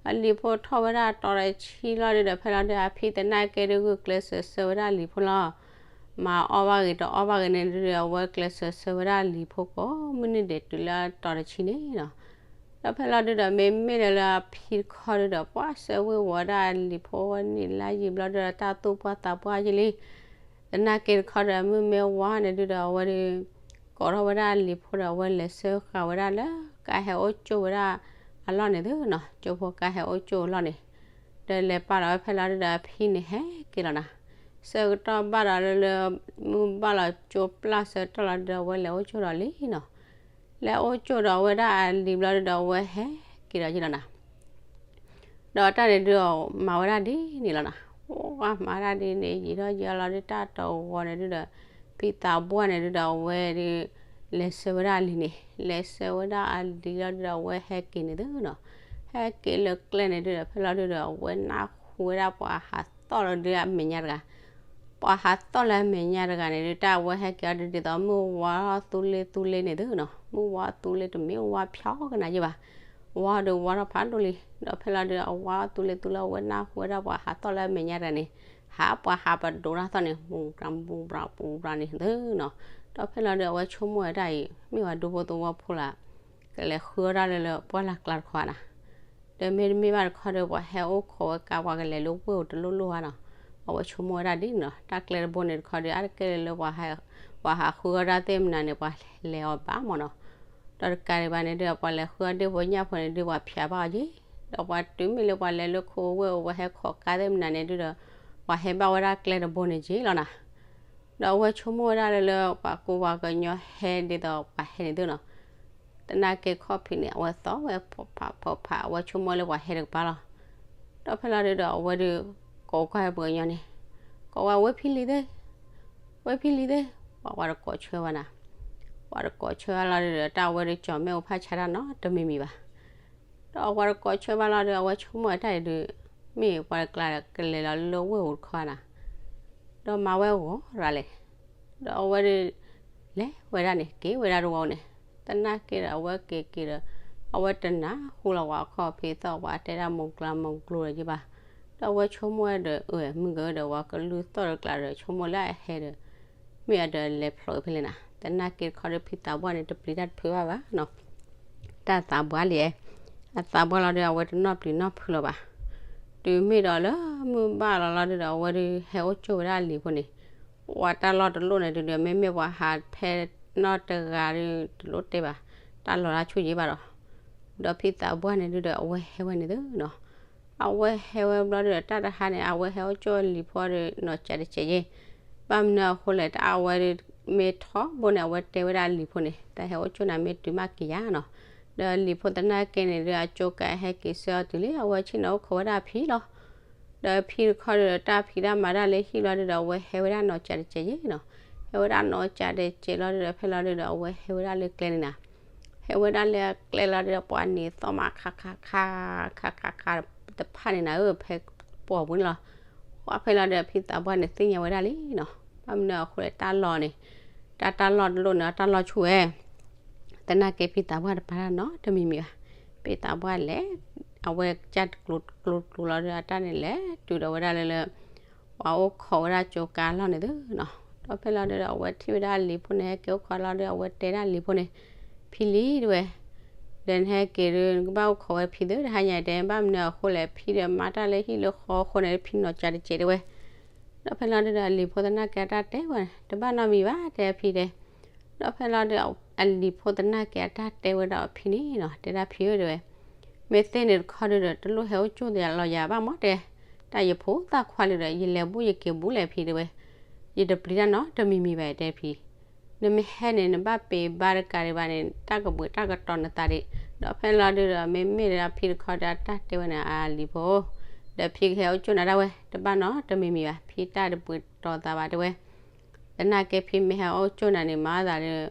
အလံၤဖိထီၣ်ဝဲဒၣ်တီၤတဆံလီၤဒုးဒီး ဖဲလီၤဒုး အဖံသနာ်က့ဒုး ဂုာ်ကျဲးစၢးဆၢဝဲဒၣ်အလံၤဖိလီၤ. မၤအီၣ်ဘၣ်ဂ့ၤတအီၣ်ဘၣ်ဂ့ၤန့ၣ်ဒုးဒီး အဝဲကျဲးစၢးဆၢဝဲဒၣ်အလံၤဖိကိးမုၢ်နံၤဒဲးတုၤလၢတီၤတဆံန့ၣ်နီၤ. ဒီးဖဲလီၤဒုးဒီး မ့မ့ၢ်ဒီးလၢအဖံတခီဒုးဒီး ပှၤဆၢဝ့ၤဝီၤဒၣ်အလံၤဖိဝဲနံၣ်လါယံာ်ဘျီဒုးဒီး တၢ်သူၣ်ပှၢ်သးပှၢ်ယလံ. သနာ်က့တခီဒီး မုၢ်မ့ၢ်ဝါန့ၣ်ဒုးဒီး အဝဲဒုး ကိးထီၣ်ဝဲဒၣ်အလံၤဖိဒီး အဝဲလဲၤဆှၢဃာ်ဝဲဒၣ်လၢ ကါဟဲအိၣ်ကၠိၣ်ဝဲဒၣ်အလီၢ်န့ၣ်သုနီၤ, ကၠိဖိကါဟဲအိၣ်ကၠိၣ်အလီၢ်န့ၣ်. ဒီးလဲၤပာ်လီၤဝဲဖဲလီၤဒုးဒီး အဖံန့ၣ်ဟဲက့ၤလီၤနၤ. ဆၢကတီၢ်ဘၣ်ဒီးလၢလၢ မုၢ်ဘၣ်လီၤကၠိပျၢ်ဆၢကတီၢ်လီၤဒုးဒီး အဝဲလဲၤအိၣ်ကၠိၣ်ဒီးလံနီၤ. လဲၤအိၣ်ကၠိၣ်ဒီးဝဲဒၣ်အလံၤဘျီဒုးဒီး အဝဲဟဲက့ၤဒီးယံာ်လီၤနၤ. ဒီးတၢ်န့ၣ်ဒုးဒီး မၤဝဲဒၣ်ဒ်န့ၣ်လီၤနၤ. ပှၤမၤဒၣ်ဒ်န့ၣ် ယံာ်ထီၣ်ယံာ်လီၤဒုး တၢ်တဝီန့ၣ်ဒုးဒီး ဖံသးပှၢ်န့ၣ်ဒုးဒီး အဝဲဒုး လဲၤဆှၢဝဲဒၣ်အလံၤန့ၣ်, လဲၤဆှၢဝဲဒၣ်အလံၤလီၤဒုးဒီး အဝဲဟဲက့ၤန့ၣ်သုနီၤ. ဟဲက့ၤလၢကျဲန့ၣ်ဒုးဒီး ဖဲလီၤဒုးဒီး အဝဲနၢ်ဟူဝဲဒၣ်ပှၤဟးသီၣ်လီၤဒုးအမဲာ်ညါတဂၤ ပှၤဟးသီၣ်လၢအမဲာ်ညါတဂၤန့ၣ်ဒုး တၢ်အဝဲဟဲက့ၤအီၤဒုး ဒ်သိးမုၢ်ဝါသူလ့သူလ့န့ၣ်သုနီၤ, မုၢ်ဝါသူလ့တမ့ၢ်ဝါဖျီကနၤယဲဘၣ်, ဝါဒုးဝါထီၣ်ဖးဒိၣ်လံ. ဒီးဖဲလီၤဒုး အဝါသူလ့သူလ့ အဝဲနၢ်ဟူဝဲဒၣ်ပှၤဟးသီၣ်လၢအမဲာ်ညါတဂၤန့ၣ်, ဟးပှၤဟးပဒိးတၢ်သီၣ်န့ၣ် ပူၤပြၤပူၤပြၤပူၤပြၤန့ၣ်သုနီၤ. ဒီးဖဲလီၤဒုး အဝဲဆိကမိၣ်ဝဲဒၣ်အံၤ မ့ၢ်ဝဲဒူဖိသဝီဖိလၢ ကလဲၤဃုအီၣ်ဒၣ်လၢလၢပှၢ်လၢ်ကျါတခီဧါနၤ. ဒီးမ့တမ့ၢ်ဘၣ်တခီဒီး ပှၤဟဲအိၣ်ခိးဝဲကါ ပှၤကလဲၤလၢဝ့ၢ်ဧိၤတလိၣ်လိၣ်ဧါနီၤ. အဝဲဆိကမိၣ်ဝဲဒၣ်ဒ်န့ၣ်နီၤ, တၢ်ကျဲတဘိန့ၣ်တခီဒီး အါတက့ၢ်လၢလၢ ပှၤဟးဃုအီၣ်ဒၣ်သ့ၣ်မနုၤန့ၣ် ပှၤလဲၤအီၤဘၣ်မးနီၤ. ဒီးတကးဒံးဘၣ်န့ၣ်ဒုး ပှၤလဲၤဃုအီၣ်ဒ့ၣ်ဖိညၣ်ဖိန့ၣ်ဒုး ပှၤဖျးဘၣ်အီၤက့ၤ, ဒီးပှၤတုၤမ့ၢ်လၢပှၤလဲၤလၢခိဝ့ၢ်ဧိၤ ပှၤဟဲခိးကါသ့ၣ်မနုၤန့ၣ်ဒုးဒီး ပှၤဟဲဘၣ်ဝဲဒၣ်ကျဲတဘိန့ၣ်က့ၤလီၤနၤ. ဒီးအဝဲဆိကမိၣ်ဝဲဒၣ်လၢလၢ ပှၤကူပှၤကညီဟဲဒ်သိးပှၤဟဲန့ၣ်သုနီၤ. သနာ်က့ခီၣ်ဖံးန့ၣ် အဝဲသီၣ်ဝဲဖီၣ်ဖးဖီၣ်ဖး အဝဲဆိကမိၣ်လၢပှၤဟဲတကပၤလီၤ. ဒီးဖဲလီၤဒုးဒီး အဝဲဒုး ကိးကွၢ်ဝဲပှၤကညီန့ၣ်, ကိးဝဲဝဲဖံလံၤသ့ၣ်, ဝဲဖံလံၤသ့ၣ်, ပှၤဝဲတကိးဆၢဘၣ်နၤ. ပှၤတကိးဆၢဘၣ်လီၤဒုးဒီး တၢ်အဝဲဒုးကၠီၤမ့ၣ်အူဖးဆါတၢ်နီတမံၤမံၤဘၣ်. ဒီးအဝဲတကိးဆၢဘၣ်လီၤဒုး အဝဲဆိကမိၣ်ဝဲတၢ်အံၤဒုး မ့ၢ်ပှၤတကျါကလဲၤလီၤလၢဝ့ၢ်ဧိၤတခီဧါနၤ. ဒီးမၤဝဲဂီၤရၤလဲၣ်. ဒီးအဝဲဒုး လဲၤဝဲဒၣ်န့ၣ် က့ၤဝဲဒၣ်တဝီန့ၣ်, သနာ်က့ဒီး အဝဲက့ၤက့ၤဒီး အဝဲတနၢ်ဟူလီၤပှၤခီၣ်ဖံးသီၣ် ပှၤတဲဒၣ်မိၢ်ကျါမိၢ်ကျိၤဒီးယဘၣ်. ဒီးအဝဲဆိကမိၣ်ဝဲဒီး အၢ မုၢ်ကဒီး ပှၤကလုၢ်သီၣ်တကျါဒီး ဆိကမိၣ်လၢအဟဲဒီး မ့ၢ်အဒီးလဲၤဖျိးဖဲလဲၣ်နၤ. သနာ်က့တခီဒီး ဖံသးပှၢ်န့ၣ် တပျံၤတၢ်တဖုဘၣ်ဘၣ်နီၤ. တၢ်သးပှၢ်လံဧါ. အသးပှၢ်လီၤဒီး အဝဲတနီၣ်ပျံၤနီၣ်ဖုးလၢၤဘၣ်. တုၤမ့ၢ်ဒီးလၢမုၢ်ဘၣ်လီၤလီၤဒုဒီး အဝဲဒုးဟဲအိၣ်ကၠိၣ်ဝဲဒၣ်အလံၤဖိန့ၣ်, ပှၤတၢ်လီၢ်တလိၣ်န့ၣ်ဒုဒီး မ့မ့ၢ်ပှၤဟးဖဲနီၢ်တဂၤဒုတလိၣ်တဲဘၣ်, တၢ်လီၤတၢ်ဆူၣ်ယဲဘၣ်ဒီး, ဒီးဖံသးပှၢ်န့ၣ်ဒုဒီး အဝဲဟဲဝဲန့ၣ်သုနီၤ. အဝဲဟဲဝဲဘျီဒုဒီး တၢ်တဟါန့ၣ် အဝဲဟဲအိၣ်ကၠိၣ်အလံၤဖိဒီး နီၢ်ကၠးတစဲးယဲ, ဘၣ်မနုၤအဃိလဲၣ် တၢ်အဝဲဒုး မ့ၢ်ထီဘိန့ၣ် အဝဲတဲဝဲဒၣ်အလံၤဖိန့ၣ် တၢ်ဟဲအိၣ်ကၠိၣ်နၤမ့ၢ်တုၤမးက့ၤယၤနီၤ. ဒီးအလံၤဖိသနာ်က့န့ၣ်ဒု အကၠိကးဟဲက့ၤဆှၢအီၤတုၤလံ အဝဲဆ့ၣ်နီၤအိၣ်ခိးဝဲဒၣ်အဖံလီၤ. ဒီးဖံတခီဒုဒီး တၢ်ဖံးတၢ်မၤတၢ်လၢဟံၣ်ဘျီဒုဒီး အဝဲဟဲဝဲဒၣ်နီၢ်ကၠးတစဲးယဲနီၤ. ဟဲဝဲဒၣ်နီၢ်ကၠးတစဲးလီၤဒုဒီး ဖဲလီၤဒုဒီး အဝဲဟဲဝဲဒၣ်လၢကျဲန့ၣ်နၤ. ဟဲဝဲဒၣ်လၢကျဲလီၤဒုဒီး ပှၤန့ၣ်သီၣ်မးခးခးခး ခးခးခးတဖၣ်န့ၣ်နၤဧၢ ဖဲပိာ်ပူၤန့ၣ်လီၤ. ပှၤဖဲလီၤဒုဒီး ဖံသးပှၢ်န့ၣ်သ့ၣ်ညါဝဲဒၣ်လံနီၤ. ဘၣ်မနုၤအဃိလဲၣ် တၢ်လီၢ်န့ၣ် တၢ်တၢ်လီၢ်တလိၣ်န့ၣ် တၢ်လီၢ်ဆူၣ်ဝဲ သနာ်က့ဖံသးပှၢ်တပာ်တၢ်နီတမံၤမံၤဘၣ်. ဖံသးပှၢ်လဲၤ အဝဲကစၢ်တကျိၤတကျိၤတကျိၤလီၤဒီး အတၢ်န့ၣ်လဲၤတုၤဒီးဝဲဒၣ်လၢလၢ ပှၤအိၣ်ခိးဝဲဒၣ်ကၠိကါလီၢ်န့ၣ်သုနီၤ. ဒီးဖဲလီၤဒုဒီး အဝဲထံၣ်ဝဲဒၣ်အလံၤဖိန့ၣ် ဟဲက့ၤအိၣ်ခိးလီၤဒီး အဝဲတဲဒၣ်အလံၤဖိန့ၣ်, ဖံလံတဲဝဲ, ဒီးနဟဲက့ၤဒု နကဘၣ်အိၣ်ခိးဝဲဖံသု တဟါညါတဲ ဘၣ်မနုၤအဃိလဲၣ် ဖံဒီးမၤတၢ်လၢဟံၣ်လၢဃီအဃိန့ၣ် ဖံနီၢ်ကၠးတစဲးတဲဝဲ ဒီးဖဲလီၤဒုဒီး အလံၤဖိသနာ်က့အတၢ်တဲဝဲန့ၣ် တဘၣ်နီတမံၤဘၣ် တဲဖံတဲ. ဒီးဖဲလီၤဒုဒီး အလံၤဖိသနာ်က့အတၢ်တဲဝဲဒၣ်အီၤဖံန့ၣ်နီၤ တဲဒၣ်ဖံဧၢတဲဝဲ, မ့ၢ်သ့ၣ်န့ၣ်တခီဒုဒီး တလိၣ်ဟဲအိၣ်ကၠိၣ်သးလီၤယၤဘၣ်မးတဲ, တၢ်ယဖိသၣ်ခွါလံဒီး ယလဲၤဘူၣ်ယက့ၤဘူၣ်လဲၣ်ဖံတဲဝဲ, ယတပျံၤတၢ်နီတမံၤမံၤဘၣ်တဲဖံ နမ့ၢ်ဟဲန့ၣ် နဘၣ်ပ့ၤဘါတကးဒံးဘၣ်န့ၣ် တၢ်ကဘှံးတၢ်ကတီၤနသးဒံး. ဒီးဖဲလီၤဒုဒီး မ့မ့ၢ်ဒီးအဖံတခီဒီး အတၢ်တဲဝဲန့ၣ် အလံၤဖိ, ဒီးဖံကဟဲအိၣ်ကၠိၣ်နၤဒၣ်ဝဲ တဘၣ်နီတမံၤမံၤဘၣ် ဖံတၢ်တဘှံးတီၤသးဘၣ်တဲဝဲ, သနာ်က့ဖံမ့ၢ်ဟဲအိၣ်ကၠိၣ်နၤန့ၣ် မၤသးဒီး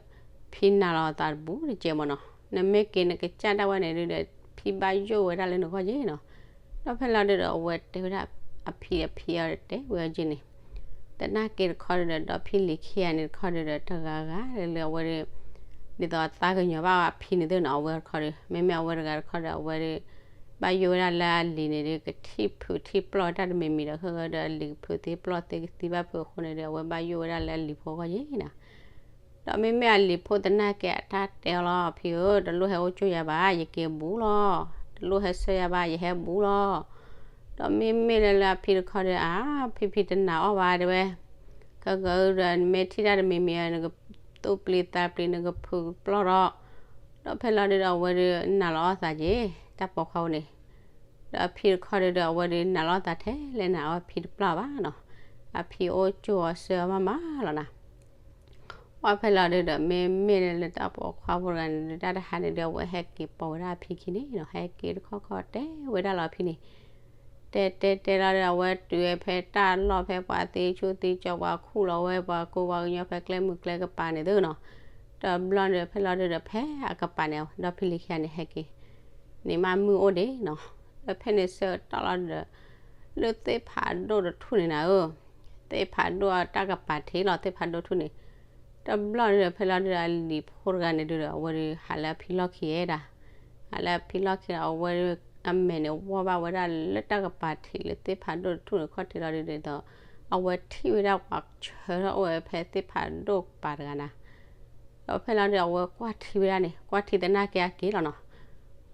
ဖံနာ်လီၤသးတဘူးတကဲးမ့ၢ်နီၤ. နမ့ၢ်က့ၤနကစၢ်ဒၣ်ဝဲန့ၣ်ဒုဒီး ဖံဘၣ်ယိၣ်ဝဲဒၣ်လၢနဂီၢ်က့နီၤ. ဒီးဖဲလီၤဒုဒီး အဝဲတဲဝဲဒၣ်အဖံအဖံအီၤတဲဝဲအီၤက့န့ၣ်, သနာ်က့တခီဒုဒီး ဒီးဖံလံၤခံဂၤန့ၣ်တခီဒုဒီး တဂၤဂၤလၢအဝဲဒု ဒ်သိးသးကညီၤဘၣ်အဖံန့ၣ်သ့ၣ်နီၤ အဝဲတခီဒီး မ့မ့ၢ်အဝဲတဂၤတခီဒီး အဝဲဒု ဘၣ်ယိၣ်ဝဲဒၣ်လၢအလံၤန့ၣ်ဒု ကထံၣ်ဖုးထံၣ်ပျီၢ်တၢ်တမံၤမံၤဒီး ဃၣ်ဃၣ်ဒီးအလံၤကဖုးသ့ပျီၢ်သ့ကသံဘၣ်ဖုးအဃိန့ၣ်ဒီး အဝဲဘၣ်ယိၣ်ဝဲဒၣ်လၢအလံၤဖိအဂီၢ်ယဲနီၤ. ဒီးမ့မ့ၢ်အလံၤဖိသနာ်က့အတၢ်တဲအီၤလီၤ ဖံဧၢ တလိၣ်ဟဲအိၣ်ကၠိၣ်ယၤဘၣ် ယက့ၤဘူးလီၤ. တလိၣ်ဟဲဆှၢယၤဘၣ် ယဟဲဘူးလီၤ. ဒီးမ့မ့ၢ်လၢလၢအဖံတခီဒီး အါ ဖံဖံတနာ်အီၣ်ဘၣ်တဲဝဲ, ဃၣ်ဃၣ်ဒီးနမ့ၢ်ထံၣ်တၢ်တမံၤမံၤ နကသူၣ်ပျံၤသးပျံၤ နကဖုးပျီၢ်ဒီး, ဒီးဖဲလီၤဒုဒီး အဝဲဒုနာ်လီၤအီၣ်သးက့ၤ တၢ်ပိာ်ခွါဖိန့ၣ် ဒီးအဖံတခီဒုဒီး အဝဲဒုနာ်လီၤအီၣ်သးထဲလဲၣ်နၤအီၣ်ဖံတပျၢ်ဘၣ်နီၤ. အဖံအိၣ်ကၠိၣ်အီၤဆှၢအီၤမးမးလီၤနၤ. ပှၤဖဲလီၤဒုဒီး မ့မ့ၢ်လၢတၢ်ပိာ်ခွါဖိတဂၤန့ၣ်ဒု တၢ်တဟါန့ၣ်ဒု အဝဲဟဲက့ၤပိာ်ဝဲဒၣ်အဖံခံန့ၣ်နီၤ ဟဲက့ၤတခီခီတဲဝဲဒၣ်လီၤအဖံန့ၣ် တဲတဲတဲလီၤဒီး အဝဲတုၤဝဲဖဲတၢ်လီၢ်ဖဲပှၤသ့ဆူၣ်သ့ကၠီ ပှၤခူၣ်လီၤဝဲ ပှၤကိးပှၤကညီဖဲကျဲမုၢ်ကျဲကပၤန့ၣ်သုနီၤ. ဒီးဘျီန့ၣ် ဖဲလီၤဒုဒီး ဖဲအကပၤန့ၣ် ဒီးဖံလံၤခံဂၤန့ၣ် ဟဲက့ၤန့ၣ်မးမုၢ်အိၣ်ဒံးနီၤ. ဒီးဖဲန့ၣ်ဆၢကတီၢ်လီၤဒုဒီး လၢသ့ၣ်ဖးဒိၣ်တထူၣ်န့ၣ်နၤဧၢ, သ့ၣ်ဖးဒိၣ်အတၢ်ကပၤထံးလီၤ သ့ၣ်ဖးဒိၣ်ထူၣ်န့ၣ် တဘျီန့ၣ်ဒီး ဖဲလီၤဒုဒီး အလံၤဖိတဂၤန့ၣ်ဒုဒီး အဝဲဒုးဟးလၢအဖံလီၢ်ခံဝဲဒၣ်, ဟးလၢအဖံလီၢ်ခံဒီး အဝဲဒုး အမဲာ်န့ၣ်ဝီၢ်ဘၣ်ဝဲဒၣ်လၢတၢ်ကပၤထံးလၢသ့ၣ်ဖးဒိၣ်တထူၣ်န့ၣ်ခီၣ်ထံးလီၤဒုဒီး အဝဲထံၣ်ဝဲဒၣ်ပှၤဆၢထီၣ်အိၣ်ဝဲဖဲသ့ၣ်ဖးဒိၣ်ကပၤတဂၤနၤ. ဒီးဖဲလီၤဒုဒီး အဝဲကွၢ်ထံဝဲဒၣ်န့ၣ် ကွၢ်ထံသနာ်က့အက့ၤလီၤနီၤ.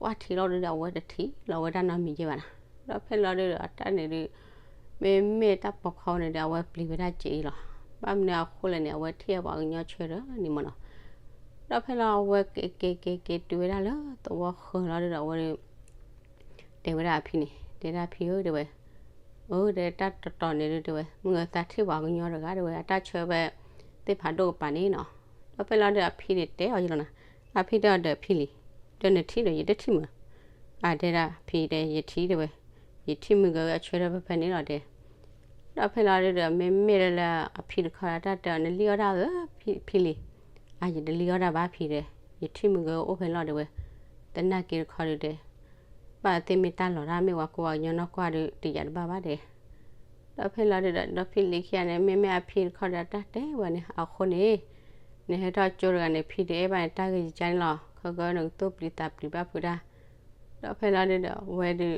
ကွၢ်ထံလီၤဒုဒီး အဝဲတထံၣ်လီၤဝဲဒၣ်နီတမံၤယဲဘၣ်နၤ. ဒီးဖဲလီၤဒုဒီး အတၢ်န့ၣ်ဒု မ့မ့ၢ်တၢ်ပိာ်ခွါန့ၣ်ဒီး အဝဲပျံၤဝဲဒၣ်က့ၤအံၤလီၤ. ဘၣ်မနုၤအဃိလဲၣ်န့ၣ် အဝဲထံၣ်ပှၤကညီဆၢထၢၣ်န့ၣ်မ့ၢ်နီၤ. ဒီးဖဲလီၤအဝဲက့ၤက့ၤက့ၤက့ၤတုၤဝဲဒၣ်လၢသဝီဃၢၤလီၤဒုဒီး အဝဲဒု တဲဝဲဒၣ်အဖံန့ၣ် တဲဒၣ်ဖံဧၢတဲဝဲ, အၢ တဲတၢ်တတီၤန့ၣ်ဒုတဲဝဲ မုၢ်ဂၤသးထံၣ်ပှၤကညီတဂၤတဲဝဲ အတၢ်ဆၢဖဲသ့ၣ်ဖးဒိၣ်ကပၤန့ၣ်နီၤ. ဒီးဖဲလီၤဒုအဖံန့ၣ်တဲအီၤယလီၤနၤ, အဖံတဲအီၤဒီးဖံလံၤ, ဒီးနထံၣ်ဒီးယတထံၣ်မုာ်, အတဲဒၣ်ဖံတဲ ယထံၣ်တဲဝဲ, ယထံၣ်မုၢ်ဂၤအဆၢထၢၣ်ဖဲဖဲန့ၣ်လီၤတဲ ဒီးဖဲလီၤဒုဒီး မ့မ့ၢ်လၢလၢအဖံတခီဒီးတၢ်တဲအီၤ နလံၣ်အီၣ်တၢ်ဧၢ ဖံလံၤ, အါ ယတလံၣ်အီၣ်တၢ်ဘၣ်ဖံတဲ, ယထံၣ်မုၢ်ဂၤအိၣ်ဖဲန့ၣ်လီၤတဲဝဲ, သနာ်က့တခီဒုတဲ, ဘၣ်သ့ၣ်မ့ၢ်တၢ်လီၤတၢ်မ့ၢ်ဝဲကိးပှၤကညီနီၢ်ကွၢ်ဒု တယာ်တဘၣ်ဘၣ်တဲ ဒီးဖဲလီၤဒုဒီး ဒီးဖံလံၤခံဂၤန့ၣ် မ့မ့ၢ်အဖံတခီဒီးတၢ်တဲဝဲန့ၣ် အဃိန့ၣ် နဟဲထီၣ်ကၠိတဂၤန့ၣ် ဖံတအဲၣ်ဘၣ်န့ၣ် တၢ်ဂ့ၢ်ယကါန့ၣ်လီၤ. ခီကီနကသူၣ်ပျံၤသးပျံၤဘၣ်ဖုးတၢ်. ဒီးဖဲလီၤဒုဒီး အဝဲဒု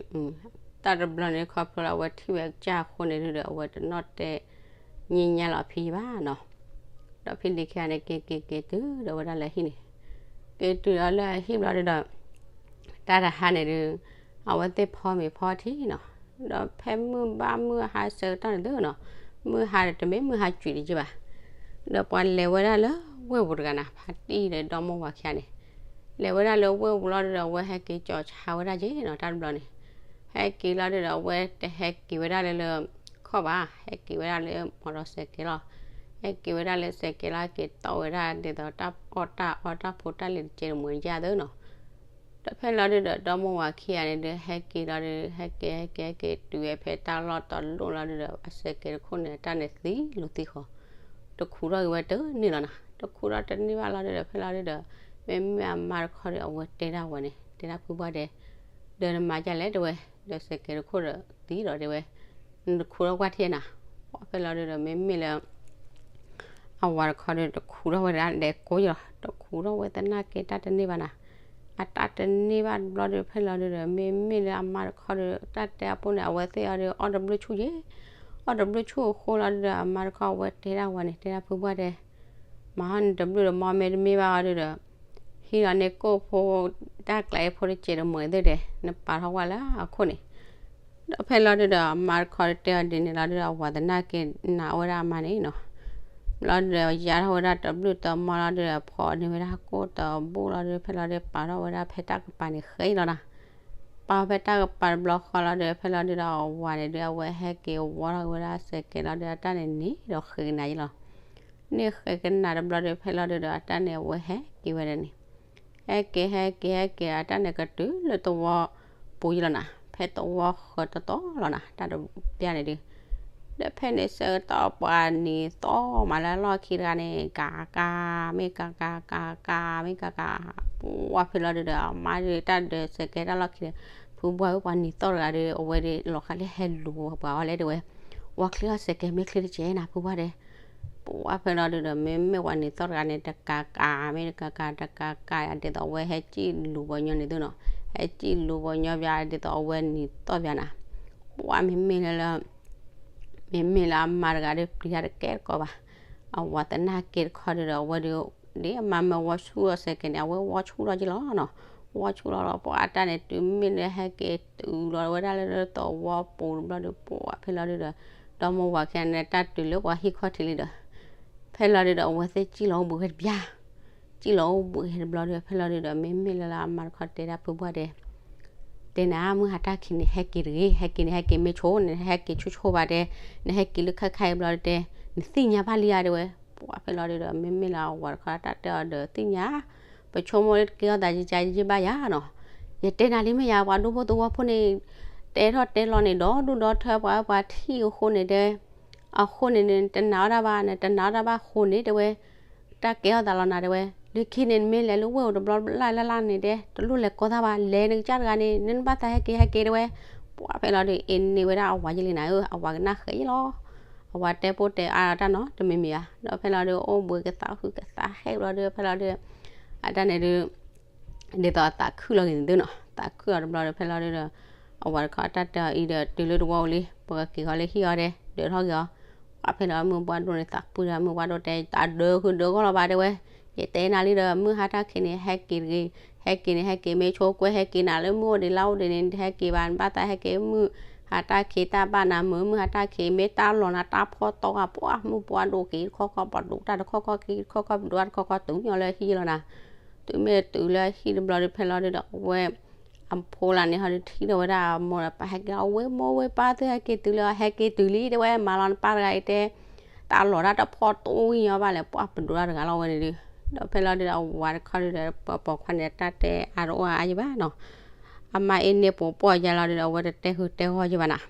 တၢ်တဘျီန့ၣ် ခီဖျိလၢအဝဲထံၣ်ဝဲကစၢ်အဃိန့ၣ်ဒုဒီး အဝဲတနီၣ်တဲညံညါလီၤအဖံဘၣ်နီၤ. ဒီးဖံလံၤခံဂၤန့ၣ် က့ၤက့ၤက့ၤတုၤဒီးဝဲဒၣ်လၢဟံၣ်န့ၣ်, က့ၤတုၤဒီးလၢအဟံၣ်ဘျီဒုဒီး တၢ်တဟါန့ၣ်ဒုး အဝဲသ့ၣ်ဖီမ့ၤဖီထံနီၤ, ဒီးဖဲမုၢ်ဘၣ်မုၢ်ဟါဆၢကတီၢ်န့ၣ်သုနီၤ, မုၢ်ဟါဒီးတမ့ၢ်မုၢ်ဟါကွံာ်တယံာ်ဘၣ်, ဒီးပှၤလဲၤဝဲဒၣ်လၢဝ့ၢ်ပူၤတဂၤနၤ, ဖါတံၢ်ဒီးဒီမိၢ်ဝၤခံဂၤန့ၣ်, လဲၤဝဲဒၣ်လၢဝ့ၢ်ပူၤလီၤဒုးဒီး အဝဲဟဲက့ၤကၠီၤဆါဝဲဒၣ်က့နီၤ တၢ်တဘျီန့ၣ်, ဟဲက့ၤလီၤဒုးဒီး အဝဲတဟဲက့ၤဝဲဒၣ်လၢလၢ ခီၣ်ဘၣ်, ဟဲက့ၤဝဲဒၣ်လၢမီၤဒီးစဲးကဲးလီၤ, ဟဲက့ၤဝဲဒၣ်လၢစဲးကဲးလီၤ ဟဲက့ၤတီၢ်ဝဲဒၣ်ဒ်သိးတၢ်အီၣ်တၢ်အီတၢ်ဖိတၢ်လံၤတကဲးတမှဲၤယါသုနီၤ, ဒီးဖဲလီၤဒုးဒီး ဒီမိၢ်ဝၤခံဂၤန့ၣ်ဒုး ဟဲက့ၤလီၤဒုး ဟဲက့ၤ ဟဲက့ၤ ဟဲက့ၤ တုၤဝဲဖဲတၢ်လီၢ်တလီၢ်လီၤဒုးဒီး အစဲးကဲးတခိၣ်န့ၣ် အတၢ်န့ၣ်သံလီၤသံဃီၤ, တခူထီၣ်က့ၤဝဲတန့ၢ်လီၤနၤ, တခူထီၣ်တန့ၢ်ဘၣ်လီၤဒုးဒီး ဖဲလီၤဒုးဒီး မ့မ့ၢ်အမါတခီဒီး အဝဲတဲဒၣ်ဝဲန့ၣ် တဲဒၣ်ဖုပှၢ်ဒဲး, ဒီးနမၤဒ်လဲၣ်တဲဝဲ, ဒီးစဲးကဲးတခိၣ်ဒီးသံလီၤတဲဝဲ, နတခူထီၣ်ကွၢ်ထံနၤ, ပှၤဖဲလီၤဒုးဒီး မ့မ့ၢ်လၢ အဝၤတခီဒီး တခူထီၣ်ဝဲဒၣ်ဒဲးကိးယီၤ, တခူထီၣ်ဝဲသနာ်က့တၢ်တန့ၢ်ဘၣ်နၤ, အတၢ်တန့ၢ်ဘၣ်တဘျီဒီး ဖဲလီၤဒုးဒီး မ့မ့ၢ်လၢအမါတခီဒီး တၢ်တဲအဖိန့ၣ် အဝဲသ့ၣ်အီၤဒီး အီၣ်တဘျုးဆူၣ်ယဲ, အီၣ်တဘျုးဆူၣ်အဃိလီၤဒုးဒီး အမါတခီအဝဲတဲဒၣ်ဝဲန့ၣ် တဲဒၣ်ဖုပှၢ်ဒဲး, မၤဟီၣ်န့ၣ်တဘျုးဒီး မ့မ့ၢ်တမ့ၢ်ဘၣ်အီၤဒုးဒီး ဟံးလီၤန့ၢ်ကိၣ်ဖိ တၢ်ကျးအဖိတစဲးတမှဲၤသ့ၣ်ဒဲး နပာ်ထီၣ်ဝဲလၢအခိၣ်န့ၣ်, ဒီးဖဲလီၤဒုးဒီး အမါတခီဒီးတဲအီၤဒ်န့ၣ်လီၤဒုးဒီး အဝၤသနာ်က့နာ်ဝဲဒၣ်အမါန့ၣ်နီၤ, လီၤဒုးဒီးယါထီၣ်ဝဲဒၣ်တဘျုးတမီလီၤဒုးဒီး ဖီၣ်န့ၢ်ဝဲဒၣ်ကိၣ်တဘိလီၤဒုး ဖဲလီၤဒုးပာ်ထီၣ်ဝဲဒၣ်ဖဲတၢ်ကပၤန့ၣ်ဃဲလီၤနၤ, ပာ်ဖဲတၢ်ကပၤတဘျီဃီလီၤဒုး ဖဲလီၤဒုးဒီး အဝၤန့ၣ်ဒုး အဝဲဟဲက့ၤဝီထီၣ်ဝဲဒၣ်စဲးကဲးလီၤဒုး အတၢ်န့ၣ်န့ၣ်ဒီးဃဲကနၤယလီၤ န့ၣ်ဃဲကနၤတဘျီဒီး ဖဲလီၤဒုးဒီး အတၢ်န့ၣ်အဝဲဟဲက့ၤဝဲဒၣ်န့ၣ်, ဟဲက့ၤ ဟဲက့ၤ ဟဲက့ၤ အတၢ်န့ၣ်ကတုၤလၢသဝီပူၤယလီၤနၤ, ဖဲသဝီဃၢၤတတီၤလီၤနၤ တၢ်တပျၢ်န့ၣ်ဒုး, ဒီးဖဲန့ၣ်ဆၢကတီၢ်ပှၤနံၤသီၣ်မးလၢအလီၢ်ခံတဂၤန့ၣ် ကၤကၤ မ့ၢ်ကၤကၤ ကၤကၤ မ့ၢ်ကၤကၤ, ပှၤဖဲလီၤဒုးဒီး အမါဒုးတၢ်ဒၢးစဲးကဲးတၢ်လီၢ်ခံဒီး, ဖုပှၢ်ဧၢ ပှၤနံၤသီၣ်တဂၤဒီး အဝဲဒုးလီၤဃးလၢဟဲလူၤပှၤအီၤလဲၣ်တဲဝဲ, ဝါချံအီၣ်စဲးကဲး မ့ၢ်ချံတကဲးနၤ ဖုပှၢ်ဒဲး ပှၤဖဲလီၤဒုးဒီး မ့မ့ၢ်ပှၤနံၤသီၣ်တဂၤန့ၣ် တကၤကၤ မ့ၢ်တကၤကၤ တကၤကၤ ဒ်သိးအဝဲဟဲစံၣ်လူၤပှၤညီန့ၣ်သုနီၤ, ဟဲစံၣ်လူၤပှၤညီဘၣ် ဒ်သိးအဝဲနံၤသီၣ်ဘၣ်နၤ, ပှၤမ့မ့ၢ်လၢလၢ မ့မ့ၢ်လၢအမါတဂၤဒီး ပျံၤတၢ်တကဲတကိးဘၣ်, အဝၤသနာ်က့တခီဒုးဒီး အဝဲဒုး ဒ်အမါမ့ၢ်ဝီဆူၣ်အီၣ်စဲးကဲးန့ၣ် အဝဲဝီဆူၣ်လီၤက့လီၤနီၤ, ဝီဆူၣ်လီၤလီၤ ပှၤအတၢ်န့ၣ် တုၤမ့ၢ်လၢဟဲက့ၤတုၤလီၤဝဲဒၣ်လၢသဝီပူၤတဘျီဒီး ပှၤဖဲလီၤဒုးဒီး ဒီမိၢ်ဝၤခံဂၤန့ၣ် တၢ်တုၤလၢပှၤဟံၣ်ခီၣ်ထံးလံဒီး ဖဲလီၤဒုးဒီး အဝဲသ့ၣ်စံၣ်လီၤအိၣ်ဘှံးဝဲတဘျီ, စံၣ်လီၤအိၣ်ဘှံးဝဲတဘျီဒီး ဖဲလီၤဒုးဒီး မ့မ့ၢ်လၢလၢအမါတခီတဲဒၣ်ဖုပှၢ်ဒဲး တဲနၤ မုၢ်ဟါတၢ်ခံးန့ၣ် ဟဲက့ၤတဂ့ၤ, ဟဲက့ၤန့ၣ် ဟဲက့ၤမ့ၢ်ဆိန့ၣ် ဟဲက့ၤဆိဆိဘၣ်တဲ, နဟဲက့ၤလၢခဲခါအံၤဘျီတဲ, နသ့ၣ်ညါဘၣ်လံဧါတဲဝဲ, ပှၤဖဲလီၤဒုးဒီး မ့မ့ၢ်လၢအဝၤတခီတၢ်တဲအီၤဒီး သ့ၣ်ညါ, ပဆိကမိၣ်လၢတကဲထီၣ်သးယကယဘၣ်ယၤနီၤ, ယတဲနၤလံမ့ၢ်ယၤ ပှၤဒူဖိသဝီဖိန့ၣ် တဲထီၣ်တဲလီၤန့ၣ် ဒီဒူၣ်ဒီထၢ ပှၤအၢပှၤထံၣ်အဃိန့ၣ်တဲ အဃိန့ၣ်န့ၣ် တနာ်အီၣ်တၢ်ဘၣ်န့ၣ် တနာ်အီၣ်တၢ်ဘၣ်ဃိန့ၣ်တဲဝဲ, တၢ်ကဲထီၣ်သးလီၤနၤတဲဝဲ, လၢခံန့ၣ် နမ့ၢ်လဲၤလၢဝ့ၢ်အိၣ်တဘျီလၢ်လၢ်လၢ်န့ၣ်တဲ တလိၣ်လဲၤကိးသးဘၣ် လဲၤနကစၢ်တဂၤန့ၣ် နဘၣ်သးဟဲက့ၤဟဲက့ၤတဲဝဲ, ပှၤဖဲလီၤဒုး အ့န့ၢ်ဝဲဒၣ်အဝၤယလံနၤဧၢ အဝၤကနၣ်ဃဲလီၤ, အဝၤတဲပိၢ်တဲအါတၢ်နီတမံၤမံၤဧါ, ဒီးဖဲလီၤဒုး အိၣ်ဘှံးကသးဃုကသးဟဲဘျီဒုး ဖဲလီၤဒုး အတၢ်န့ၣ်ဒုး ဒ်သိးအသးခုလီၤက့ၤန့ၣ်သုနီၤ, သးခုလီၤတဘျီဒီး ဖဲလီၤဒုးဒီး အဝၤတခီတၢ်တဲအီၤအံၤဒီး တုၤလၢတဝီအိၣ်လံ ပကက့ၤဃီလၢဟံၣ်အီၤဒဲး ဒၢးထီၣ်က့ၤအီၤ, ပှၤဖဲလီၤမုၢ်ပှၢ်ဒိၣ်န့ၣ် သးပှၢ်ဒီးမုၢ်ပှၢ်ဒိၣ်တဲ တၢ်ဒၢးဃုာ်ဒၢးဂီၢ်လီၤဘၣ်တဲဝဲ, ယတဲနၤလံဒီး မုၢ်ဟါတၢ်ခံးန့ၣ် ဟဲက့ၤတဂ့ၤ, ဟဲက့ၤန့ၣ် ဟဲက့ၤမ့ၢ်ဆိကွဲ ဟဲက့ၤနၤလၢမုၢ်အိၣ်ဒံးလါအိၣ်ဒံးန့ၣ် ဟဲက့ၤဘၣ် နဘၣ်သးဟဲက့ၤ မုၢ်ဟါတၢ်ခံးတၢ်ဘၣ်နၤမုာ် မုၢ်ဟါတၢ်ခံးမ့ၢ်တၢ်လီၤနၤတၢ်ဖီၣ်တီဂၤ ပှၤမုၢ်ပှၢ်ဒိၣ်က့ၤတခီခီ ပှၤဒိၣ်တၢ်တခီခီက့ၤတခီခီ ပဒိၣ်တၢ်တခီခီ တုၤမ့ၢ်လၢဟံၣ်လီၤနၤ, တုၤမ့ၢ်တုၤလၢဟံၣ်တဘျီဒီး ဖဲလီၤဒုးဒီး အဝဲ အဖိလၢန့ၣ်ဟီဒုးထံၣ်ထီၣ်ဝဲဒၣ်အမိၢ်ဒီးပၢ်ဟဲက့ၤ အဝဲမိၢ်ဝဲပၢ်သုဟဲက့ၤတုၤလၢ ဟဲက့ၤတုၤလံတဲဝဲ မၤလီၤနပၢ်တဂၤအံၤတဲ တၢ်လီၤတၢ်တဖီၣ်တိၢ်ဝံၤညီဘၣ်လဲၣ် ပှၤပဒိၣ်တၢ်တဂၤလီၤဝဲန့ၣ်ဒုး, ဒီးဖဲလီၤဒုးဒီး အဝၤတခီဒုးဒီး ပပိာ်ခွါန့ၣ်တၢ်တဲအါတအိၣ်အါယဘၣ်နီၤ, အမါအ့န့ၢ်ပိာ်ပီၢ်ယါလီၤဒုးဒီး အဝဲတတဲဃုာ်တဲဂီၢ်ယဘၣ်နၤ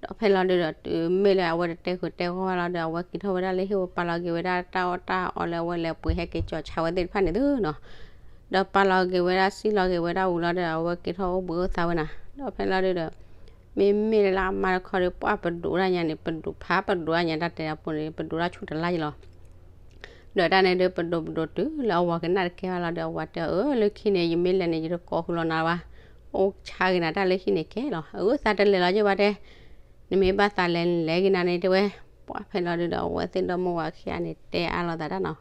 ဒီးဖဲလီၤဒုးဒီး တုၤမ့ၢ်လၢအဝဲတတဲဃုာ်တဲဂီၢ်လီၤဒီး အဝဲက့ၤထီၣ်ဝဲဒၣ်လၢဟံၣ်ဝဲ ပာ်လီၤက့ၤဝဲဒၣ်တၢ်အီၣ်တၢ်အီလၢအဝဲလဲၤပှ့ၤဟဲက့ၤကၠီၤဆါဝဲသ့ၣ်တဖၣ်န့ၣ်သုနီၤ, ဒီးပာ်လီၤက့ၤဝဲဒၣ်စံၣ်လီၤက့ၤဝဲဒၣ်ဝံၤလီၤဒီး အဝဲက့ၤထီၣ်အိၣ်ဘှံးအိၣ်သါဝဲနၤ, ဒီးဖဲလီၤဒုးဒီး မ့မ့ၢ်လၢအမါတခီဒီး ပှၤပဒိၣ်တၢ်ညါန့ၣ် ပဒိၣ်ဖးပဒိၣ်တၢ်ညါတၢ်တဲအပူၤန့ၣ် ပဒိၣ်တၢ်ဆူၣ်တလါယလီၤ ဒီးတၢ်န့ၣ်ဒုး ပဒိၣ်ပဒိၣ်တုၤလၢအဝၤကနၣ်တကဲဘၣ်လီၤဒီး အဝၤတဲအီၤ အၢ လၢခံန့ၣ် ယမ့ၢ်လဲၤန့ၣ် ယတကိးဃုာ်လီၤနၤဘၣ်, အိၣ်ဆါဂ့ၤနၤတၢ်လၢဟံၣ်န့ၣ်ကဲလီၤ, အၢ သးတလဲၤလီၤယဘၣ်တဲ, နမ့ၢ်ဘၣ်သးလဲၤလဲၤဂ့ၤနၤန့ၣ်တဲဝဲ, ပှၤဖဲလီၤဒုးဒီး အဝဲသ့ၣ်ဒီမိၢ်ဝၤခံဂၤန့ၣ် တဲအါလိာ်သးတၢ်နီၤ,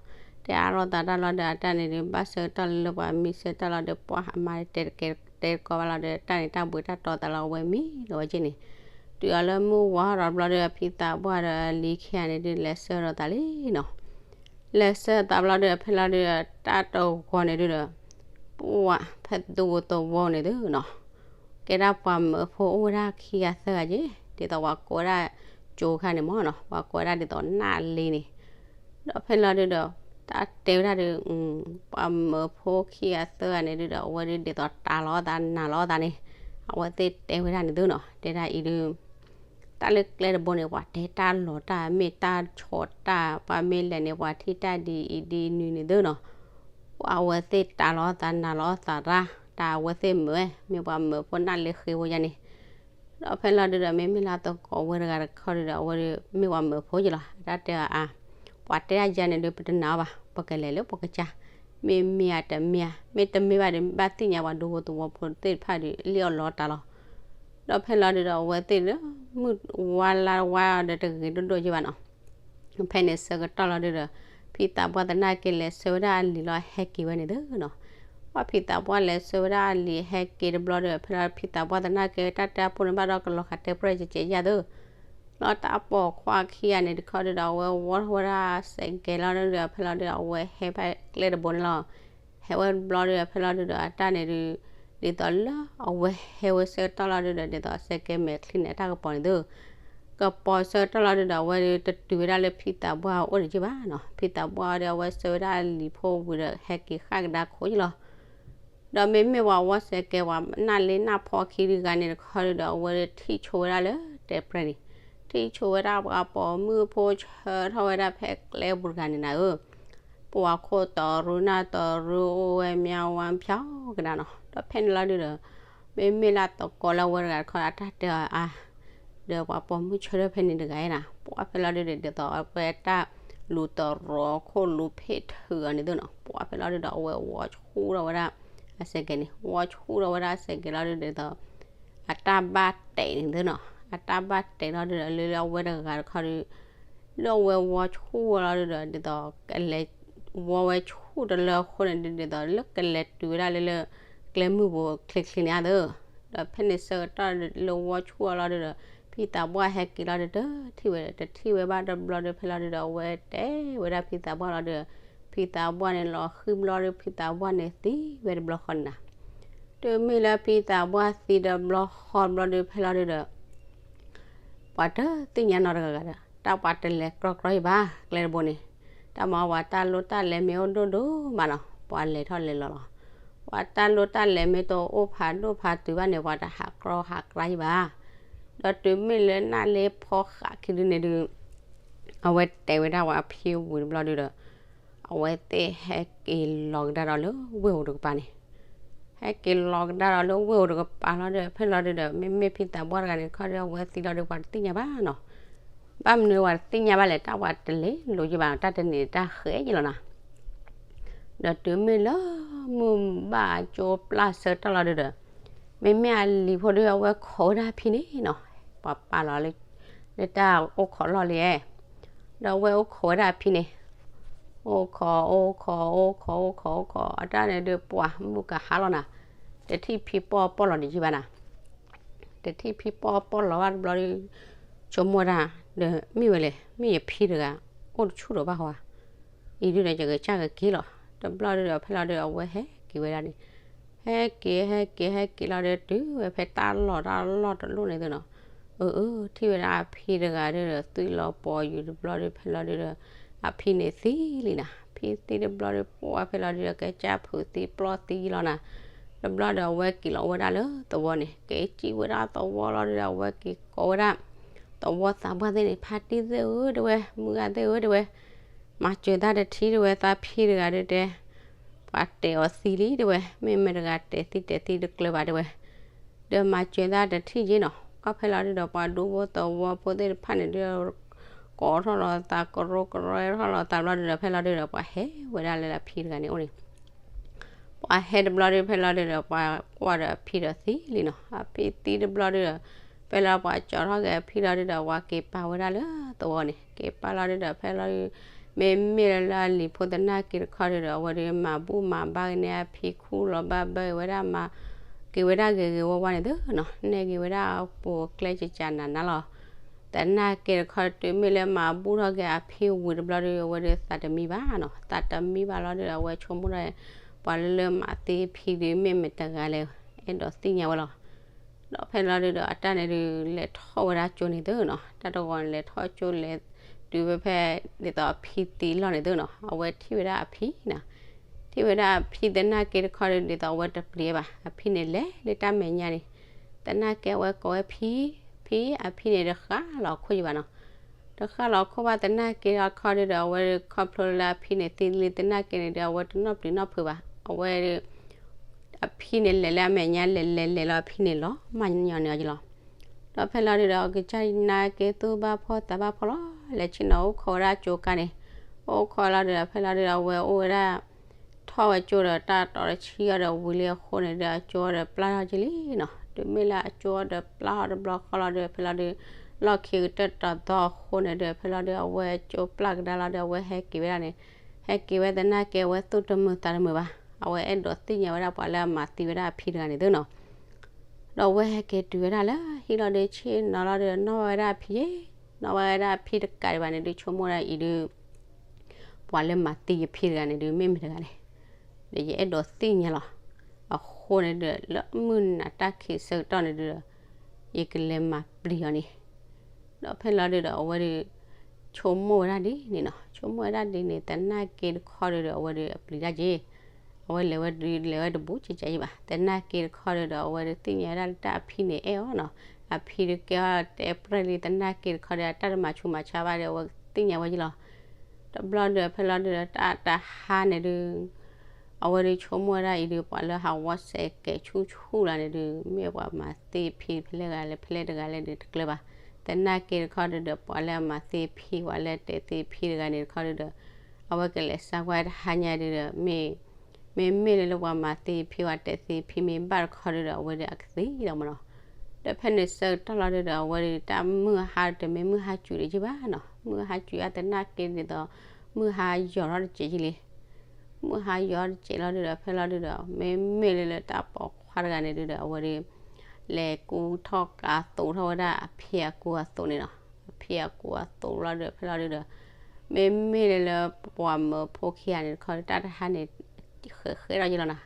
တဲအါထီၣ်သးတၢ်လီၤဒီး အတၢ်န့ၣ်ဒုး ဘၣ်ဆၢကတီၢ်လၢပှၤမံဆၢကတီၢ်လီၤဒီး ပှၤအမါတဲတကဲတဲတကီဘၣ်လီၤဒီး တၢ်န့ၣ်တၢ်ဘှံးတၢ်တီၤသးလီၤ အဝဲမံလီၤဝဲက့န့ၣ်, တုၤအီၤလၢမုၢ်ဝါထီၣ်တဘျီဒီး ဖံသးပှၢ်ဒီးအလံၤခံဂၤန့ၣ်ဒုး လဲၤဆှၢဒီးသးလံနီၤ. လဲၤဆှၢသးဘျီဒီး ဖဲလီၤဒုး တၢ်တဂီၤန့ၣ်ဒုးဒီး ပှၤဖဲသူဝဲသဝီန့ၣ်ဒုးနီၤ, ကဲဒၣ်ပှၤမၢဖိအိၣ်ဝဲဒၣ်ခံဂၤသၢဂၤက့, ဒ်သိးပှၤကိးဝဲဒၣ်ကၠိခါန့ၣ်မ့ၢ်နီၤ, ပှၤကိးဝဲဒၣ်ဒ်သိးနၣ်လ့န့ၣ်, ဒီးဖဲလီၤဒုးဒီး တၢ်တဲဝဲဒၣ်ဒီး ပှၤမၢဖိခံဂၤသၢဂၤန့ၣ်ဒုးဒီး အဝဲဒုးဒ်သိးတၢ်လီၤသးနၢ်လီၤသးန့ၣ်, အဝဲသ့ၣ်တဲဝဲဒၣ်န့ၣ်သုနီၤ, တဲဒၣ်အံၤဒုး တၢ်လၢကျဲတဘိန့ၣ် ပှၤတဲတၢ်လီၤတၢ် မ့ၢ်တၢ်ဆီၣ်တၢ် ပှၤမ့ၢ်လဲၤန့ၣ် ပှၤထံၣ်တၢ်ဒ်အံၤဒ်နုၤန့ၣ်သုနီၤ, ပှၤအဝဲသ့ၣ်တၢ်လီၤသးနၢ်လီၤသးရၣ် တၢ်အဝဲသ့ၣ်မၢဝဲ မ့ၢ်ပှၤမၢဖိနၣ်လ့ဃ့ဖိယါန့ၣ်, ဒီးဖဲလီၤဒုးဒီး မ့မ့ၢ်လၢသကိးဝဲတဂၤတခီဒုးဒီး အဝဲဒုးမ့ၢ်ပှၤမၢဖိယါလီၤ, အတၢ်တဲအီၤအါ, ပှၤတဲဒၣ်ယါန့ၣ်ဒုး ပတနာ်အီၤဘၣ်, ပကလဲၤလၢပကစၢ်, မ့ၢ်မ့ၢ်ဧါတမ့ၢ်ဧါ, မ့ၢ်တမ့ၢ်ဘၣ်ဒီး ဘၣ်သ့ၣ်ညါပှၤဒူဖိသဝီဖိသ့ၣ်တဖၣ်ဒီး လံၣ်အီၣ်လီတၢ်လီၤ. ဒီးဖဲလီၤဒုးဒီး အဝဲသ့ၣ်လၢ မုၢ်ဝါလါဝါဒီးတဂ့ၤဒိၣ်ဒိၣ်ယါဘၣ်နီၤ, ဖဲန့ၣ်ဆၢကတီၢ်လီၤဒုးဒီး ဖံသးပှၢ်သနာ်က့လဲၤဆှၢဝဲဒၣ်အလံၤလီၤ ဟဲက့ၤဝဲန့ၣ်သုနီၤ, ပှၤဖံသးပှၢ်လဲၤဆှၢဝဲဒၣ်အလံၤဟဲက့ၤတဘျီဒီး ဖဲလီၤဖံသးပှၢ်သနာ်က့ တၢ်တဲအပူၤန့ၣ်ဘၣ်ဒီးကလီၤဃာ်တဲပြဲၢ်ကဲကဲယါသု လီၤတၢ်ပိာ်ခွါခံဂၤန့ၣ်တခီဒုးဒီး အဝဲဝီထီၣ်ဝဲဒၣ်စဲးကဲလီၤဒုးဒီး ဖဲလီၤဒုးဒီး အဝဲဟဲဖဲကျဲတဘိန့ၣ်လီၤ. ဟဲဝဲတဘျီဒုးဒီး ဖဲလီၤဒုးဒီး အတၢ်န့ၣ်ဒုး ဒ်သိးလၢအဝဲဟဲဝဲဆၢကတီၢ်လီၤဒုးဒီး ဒ်သိးစဲးကဲမဲာ်ချံန့ၣ် အတၢ်ကပီၤန့ၣ်သု ကပီၤဆၢကတီၢ်လီၤဒုးဒီး အဝဲဒုးတတုၤဝဲဒၣ်လၢဖံသးပှၢ်အအိၣ်န့ၣ်ယါဘၣ်နီၤ, ဖံသးပှၢ်အအိၣ်ဒီး အဝဲဆှၢဝဲဒၣ်အလံၤဖိဝံၤဒီး ဟဲက့ၤဃၣ်ကဒါခိၣ်ယါလီၤ. ဒီးမ့မ့ၢ်ပှၤဝီစဲးကဲ ပှၤနၣ်လ့နၢ်ဖီခံဒုးဂၤန့ၣ်တခီဒုးဒီး အဝဲဒုးထံၣ်ဆိဝဲဒၣ်လၢတဲပြဲၢ်န့ၣ်, ထံၣ်ဆိဝဲဒၣ်ပှၤပိာ်မုၣ်ဖိဆှၢထီၣ်ဝဲဒၣ်ဖဲကျဲပူၤတဂၤန့ၣ်နၤဧၢ, ပှၤခိၣ်တီရူနၢ်တီရူအိၣ်ဝဲမါဝါဖၠီကဒါနီၤ, ဒီးဖဲန့ၣ်လီၤဒုးဒီး မ့မ့ၢ်လၢသကိးလၢဝဲတဂၤတခီ အတၢ်တဲအီၤအါ ဒီးပှၤပိာ်မုၣ်ဆၢထၢၣ်ဖဲန့ၣ်တဂၤနၤ, ပှၤဖဲလီၤဒုးဒီး ဒ်သိးအဝဲတၢ်လူၤတရီခိၣ်လူၤဖ့ၣ်ထုးအီၤန့ၣ်သုနီၤ, ပှၤဖဲလီၤဒုးဒီး အဝဲဝီဆူၣ်ထီၣ်ဝဲဒၣ် အစဲးကဲန့ၣ် ဝီဆူၣ်ထီၣ်ဝဲဒၣ်အစဲးကဲလီၤဒုးဒီး အတၢ်ဘၣ်တဲာ်န့ၣ်သုနီၤ, အတၢ်ဘၣ်တဲာ်လီၤဒုးဒီး လၢလၢအဝဲတဂၤတခီဒုး လၢအဝဲဝီဆူၣ်ဝဲလီၤဒုးဒီး ဒ်သိးကလဲၤ ဝီဝဲဆူၣ်တလၢအဃိန့ၣ်ဒုး ဒ်သိးလၢကလဲၤတုၤဝဲဒၣ်လၢလၢ ကျဲမုၢ်ဘိချ့ချ့န့ၣ်အသိး, ဒီးဖဲန့ၣ်ဆၢကတီၢ်လၢဝီဆူၣ်အီၤလီၤဒုးဒီး ဖံသးပှၢ်ဟဲက့ၤလီၤဒုး တထံၣ်ဝဲ တထံၣ်ဝဲဘၣ်တဘျီဒုး ဖဲလီၤဒုးဒီး အဝဲတဲဝဲဒၣ်ဖံသးပှၢ်လီၤဒုးဒီး ဖံသးပှၢ်န့ၣ်လီၤဃံၤဘျီဒုး ဖံသးပှၢ်န့ၣ်သံဝဲတဘျီဃီန့ၣ်နၤ, တုၤမ့ၢ်လၢဖံသးပှၢ်သံတဘျီဃီဘျီဒုး ဖဲလီၤဒုးဒီး ပှၤတသ့ၣ်ညါနီတဂၤဂၤဒီး တၢ်ပှၤတလဲၤကြီကြီယံၤဘၣ် ကျဲတဘိန့ၣ်, တၢ်မၤပှၤတၢ်လိၣ်တၢ်လဲၤမ့ၢ်အိၣ်ဒိၣ်ဒိၣ်မးနီၤ ပှၤလဲၤထီၣ်လဲၤလီၤလီၤ, ပှၤတၢ်လိၣ်တၢ်လဲၤမ့ၢ်တအိၣ်ဖးဒိၣ်ဖးတုၤဘၣ်န့ၣ် ပှၤတဟးကြီဟးကြီယံၤဘၣ်, ဒီးတုၤမ့ၢ်လၢနၣ်လ့ဖီဃးခံဒုန့ၣ်ဒုး အဝဲတဲဝဲဒၣ်ပှၤဖံဝံၤတဘျီဒုးဒီး အဝဲသ့ၣ်ဟဲက့ၤလီၤကဒါဒီးလၢဝ့ၢ်ဧိၤတကပၤန့ၣ်, ဟဲက့ၤလီၤကဒါဒီးလၢဝ့ၢ်ဧိၤတကပၤလီၤဒီး ဖဲလီၤဒုးဒီး မ့မ့ၢ်ဖံသးပှၢ်တဂၤန့ၣ်တခီဒီး အဝဲသံလီၤဒီး ပှၤတသ့ၣ်ညါဘၣ်နီၤ, ဘၣ်မနုၤပှၤတသ့ၣ်ညါဘၣ်လဲၣ် တၢ်ပှၤတလဲၤလိာ်ယံၤဘၣ်နီၤ တၢ်တန့ၢ်တၢ်ဃဲးယံၤလီၤနၤ ဒီးတုၤမ့ၢ်လၢ မုၢ်ဘၣ်ကၠိပျၢ်ဆၢကတီၢ်လီၤဒုးဒီး မ့မ့ၢ်အလံၤဖိဒုး အဝဲခိးဝဲဒၣ်အဖံန့ၣ်နီၤ, ပှၤပာ်လီၤလၢ လၢတၢ်အိၣ်ခိးလီၢ်လံဧဲ, ဒီးအဝဲအိၣ်ခိးဝဲဒၣ်အဖံန့ၣ်, အိၣ်ခိး အိၣ်ခိး အိၣ်ခိး အိၣ်ခိး အိၣ်ခိး အတၢ်န့ၣ်ဒုး ပှၤမုၢ်ကဟါလီၤနၤ, တထံၣ်ဖံပီၣ်ပီၣ်လီၤဒံးယံၤဘၣ်နၤ တထံၣ်ဖံပီၣ်ပီၣ်လီၤဘၣ်တဘျီဒီး ဆိကမိၣ်ဒၣ် ဒီးမ့ၢ်ဝဲလဲၣ် မ့ၢ်ယဖံတဂၤ အိၣ်တဆူၣ်ဒီးဘၣ်ဟီဧါ, အံၤဒုးဒီးယကစၢ်ကက့ၤလီၤ, တဘျီဒုးဒီးဖဲလီၤဒုးဒီး အဝဲဟဲက့ၤဝဲဒၣ်န့ၣ်, ဟဲက့ၤ ဟဲက့ၤ ဟဲက့ၤလီၤဒီး တုၤဝဲဖဲတၢ်လီၢ်တၢ်လီၢ်တလီၢ်န့ၣ်သုနီၤ, အၢ အၢ ထံၣ်ဝဲဒၣ်အဖံတဂၤဒုးဒီး သွံၣ်လီၤပိာ်ယူၤတဘျီဒုး ဖဲလီၤဒုးဒီး အဖံန့ၣ်သံလံနၤ, ဖံသံတဘျီဒုး ပှၤဖဲလီၤဒုးဒီး ကစၢ်ဖုးသံပျီၢ်သံလီၤနၤ, တဘျီဒီးအဝဲက့ၤလီၤဝဲဒၣ်လၢသဝီန့ၣ် က့ၤစံၣ်ဝဲဒၣ်သဝီလီၤဒုးဒီး အဝဲက့ၤကိးဝဲဒၣ် သဝီသးပှၢ်သ့ၣ်န့ၣ် ဖါတံၢ်သ့ၣ်ဧၢ တဲဝဲ မုၢ်ဂၤသ့ၣ်ဧၢ တဲဝဲ, မၤစၢၤတၢ်တထံၣ်တဲဝဲ သးဖံတဂၤဒုးတဲ, ပှၤတဲအီၤသံလံတဲဝဲ မ့မ့ၢ်တဂၤတဲသံတဲသံတကျၢၤဘၣ်တဲဝဲ, ဒီးမၤစၢၤတၢ်တထံၣ်က့နီၤ ခီဖဲလီၤဒုးဒီး ပှၤဒူဖိသဝီဖိသ့ၣ်တဖၣ်န့ၣ်ဒုး ကိးထီၣ်လီၤသး ကရိကရဲထီၣ်လီၤသးဘျီဒုးဒီး ဖဲလီၤဒုးဒီး ပှၤဟဲဝဲဒၣ်လၢအဖံတဂၤန့ၣ်အိၣ်န့ၣ် ပှၤဟဲတဘျီဒုး ဖဲလီၤဒုးဒီး ပှၤကွၢ်ဒီးအဖံဒီးသံလံနီၤ, အဖံသံတဘျီဒုးဒီး ဖဲလီၤပှၤကၠီထီၣ်က့ၤအဖံလီၤဒုးဒီး ပှၤက့ၤပာ်ဝဲဒၣ်လၢသဝီန့ၣ် က့ၤပာ်လီၤဒုးဒီး ဖဲလီၤဒုး မ့မ့ၢ်လၢလၢအလံၤဖိသနာ်က့တခီဒုဒီး အဝဲဒုးမၤဘူၣ်မၤဘါက့ၤန့ၢ်အဖံ ခူၣ်လီၤဘၣ်ဘၢဝဲဒၣ်မၤက့ၤဝဲဒၣ်ဂ့ၤဂ့ၤဝါဝါန့ၣ်သုနီၤ, နဲၣ်က့ၤဝဲဒၣ်အပူၤအကျဲကကနၤနၤလီၤ. သနာ်က့တခီတုၤမ့ၢ်လၢမၤဘူၣ်ထီၣ်က့ၤအဖံဝံၤတဘျီဒု အဝဲဒုးသးတမံဘၣ်နီၤ, သးတမံဘၣ်လီၤဒု အဝဲဆိကမိၣ်ဒီး ပှၤလၢလၢမၤသံအဖံဒု မ့ၢ်မတၤတဂၤလဲၣ်, အဲၣ်ဒိးသ့ၣ်ညါဝဲလီၤ. ဒီးဖဲလီၤဒုဒီး အတၢ်န့ၣ်ဒုး လဲၤထီၣ်ဝဲဒၣ်ကၠိန့ၣ်သုနီၤ, တၢ်တဂီၤန့ၣ် လဲၤထီၣ်ကၠိလဲၤတုၤဝဲဖဲ ဒ်သိးအဖံသံလီၢ်န့ၣ်သုနီၤ, အဝဲထံၣ်ဝဲဒၣ်အဖံနီၤ, ထံၣ်ဝဲဒၣ်အဖံသနာ်က့တခီဒု ဒ်သိးအဝဲတပျံၤဘၣ်, အဖံန့ၣ်လဲၤလၢတၢ်မဲာ်ညါန့ၣ်, သနာ်က့အဝဲကိးဝဲဖံ, ဖံ, အဖံန့ၣ်တဃၣ်လီၤခိၣ်ယံၤဘၣ်နီၤ, တဃၣ်လီၤခိၣ်ဘၣ်သနာ်က့တခီဒုဒီး အဝဲဒုးခီဖျိလၢအဖံန့ၣ်သံလံသနာ်က့န့ၣ်ဒု အဝဲတနီၣ်ပျံၤနီၣ်ဖုးဘၣ်, အဝဲဒုး အဖံန့ၣ်လဲၤလၢအမဲာ်ညါ လဲၤလဲၤလဲၤလီၤ အဖံန့ၣ်လီၤမၢ်ညီန့ၢ်အီၤယလီၤ. ဒီးဖဲလီၤဒုဒီး ကစၢ်ယနါက့သူၣ်ဘၣ်ဖှီၣ်သးဘၣ်ဖှီၣ်လီၤ, လဲၤဆ့ၣ်နီၤအိၣ်ခိးဝဲဒၣ်ကၠိကါန့ၣ်, အိၣ်ခိးလီၤဒုဒီး ဖဲလီၤဒုဒီး အဝဲအိၣ်ဝဲဒၣ် ထီၣ်ဝဲကၠိဒီးတၢ်တီၤတဆံအီၤဒီးဝံၤလံအဃိန့ၣ်ဒု အကၠိအီၤဒီးပျၢ်ထီၣ်က့ၤလံနီၤ, တုၤမ့ၢ်လၢအကၠိအီၤဒီးပျၢ်ထီၣ်တဘျီဃီလီၤဒု ဖဲလီၤဒု လီၢ်ခံကတၢၢ်တီၤသီအဃိန့ၣ်ဒု ဖဲလီၤဒု အဝဲကၠိပျၢ်ကဒါလီၤဒု အဝဲဟဲက့ၤဝဲဒၣ်န့ၣ်, ဟဲက့ၤဝဲသနာ်က့ အဝဲသူၣ်တမုာ်သးတမုာ်ဘၣ်, အဝဲအဲၣ်ဒိးသ့ၣ်ညါဝဲဒၣ်ပှၤလၢအမၤသံဝဲဒၣ်အဖံတဂၤန့ၣ်သုနီၤ. ဒီးအဝဲဟဲက့ၤတုၤဝဲဒၣ်လၢဟံၣ်လီၤဒု ဆ့ၣ်နီၤလီၤဒု နီၣ်ဝဲဒၣ်အဖံယ့ၣ်, နီၣ်ဝဲဒၣ်အဖံတကးဒံးဘၣ်န့ၣ်ဒု ဆိကမိၣ်ဒၣ်အံၤဒု ပှၤလၢမၤသံယဖံတဂၤန့ၣ်ဒု မ့ၢ်မတၤတဂၤလဲၣ်, ဒီးယအဲၣ်ဒိးသ့ၣ်ညါလီၤ. အဃိန့ၣ်ဒု လၢမုၢ်နၤတၢ်ခံးဆၢကတီၢ်န့ၣ်ဒုဒီး ယကလဲၤမၤပျံၤအီၤန့ၣ်, ဒီးဖဲလီၤဒုဒီး အဝဲဒုး ဆိကမိၣ်ဝဲဒၣ်ဒ်န့ၣ်နီၤ, ဆိကမိၣ်ဝဲဒၣ်ဒ်န့ၣ် သနာ်က့တခီဒုဒီး အဝဲဒုးအပျံၤတၢ်က့ၤ, အဝဲလဲၤဝဲဒုးလဲၤဝဲတဘူးကကယံၤဘၣ်, သနာ်က့တခီဒုဒီး အဝဲဒုးသ့ၣ်ညါဝဲဒၣ်လၢတၢ်အဖံန့ၣ်အဲၣ်အီၤနီၤ, အဖံဒုးကဲအီၤတဲပြဲၢ်လံသနာ်က့တခီဒီး အတၢ်တမၤဆူးမၤဆါဘၣ်ဒီး အဝဲသ့ၣ်ညါဝဲယလီၤ. တဘျီဒုးဖဲလီၤဒုဒီး တၢ်တဟါန့ၣ်ဒု အဝဲဒုးဆိကမိၣ်ဝဲဒၣ်အံၤဒု ပှၤလၢဟးဝီစဲးကဲးဆူၣ်ဆူၣ်လီၤန့ၣ်ဒု မ့ၢ်ပှၤမၤသံဖံဖဲလဲၣ်ဂၤလဲၣ် ဖဲလဲၣ်တဂၤလဲၣ်ဒုတကျၢၤဘၣ်, သနာ်က့တခီဒုဒီး ပှၤလၢအမၤသံဖံ ပှၤလၢတဲသံဖံတဂၤန့ၣ်တခီဒုဒီး အဝဲကလဲၤစါကွၢ်တဟါညါဒုဒီး မ့ၢ် မ့မ့ၢ်လၢလၢပှၤမၤသံဖံ ပှၤတဲသံဖံမ့ၢ်ဘၣ်တခီဒုဒီး အဝဲဒုးအကသံလီၤမးနီၤ. ဒီးဖဲန့ၣ်ဆၢကတီၢ်လီၤဒုဒီး အဝဲဒုးတၢ်မုၢ်ဟါတမ့ၢ်မုၢ်ဟါစူၤဒံးက့ၤဘၣ်နီၤ, မုၢ်ဟါစူၤအါသနာ်က့ဒ်သိး မုၢ်ဟါယီၤထီၣ်တစဲးကံလံ မုၢ်ဟါယီၤတစဲးလီၤဒုဒီး ဖဲလီၤဒုဒီး မ့မ့ၢ်လၢလၢတၢ်ပိာ်ခွါတဂၤန့ၣ်ဒုဒီး အဝဲဒုး လဲၤကူထီၣ်ကးသိးထီၣ်ဝဲဒၣ်အဖံအကူအသိးန့ၣ်နီၤ, အဖံအကူအသိးလီၤဒုဒီး ဖဲလီၤဒုဒီး မ့မ့ၢ်လၢလၢပှၤမၢဖိခံဂၤန့ၣ်တခီ တၢ်တဟါန့ၣ် ဃဲးဃဲးထီၣ်ယလီၤနီၤ.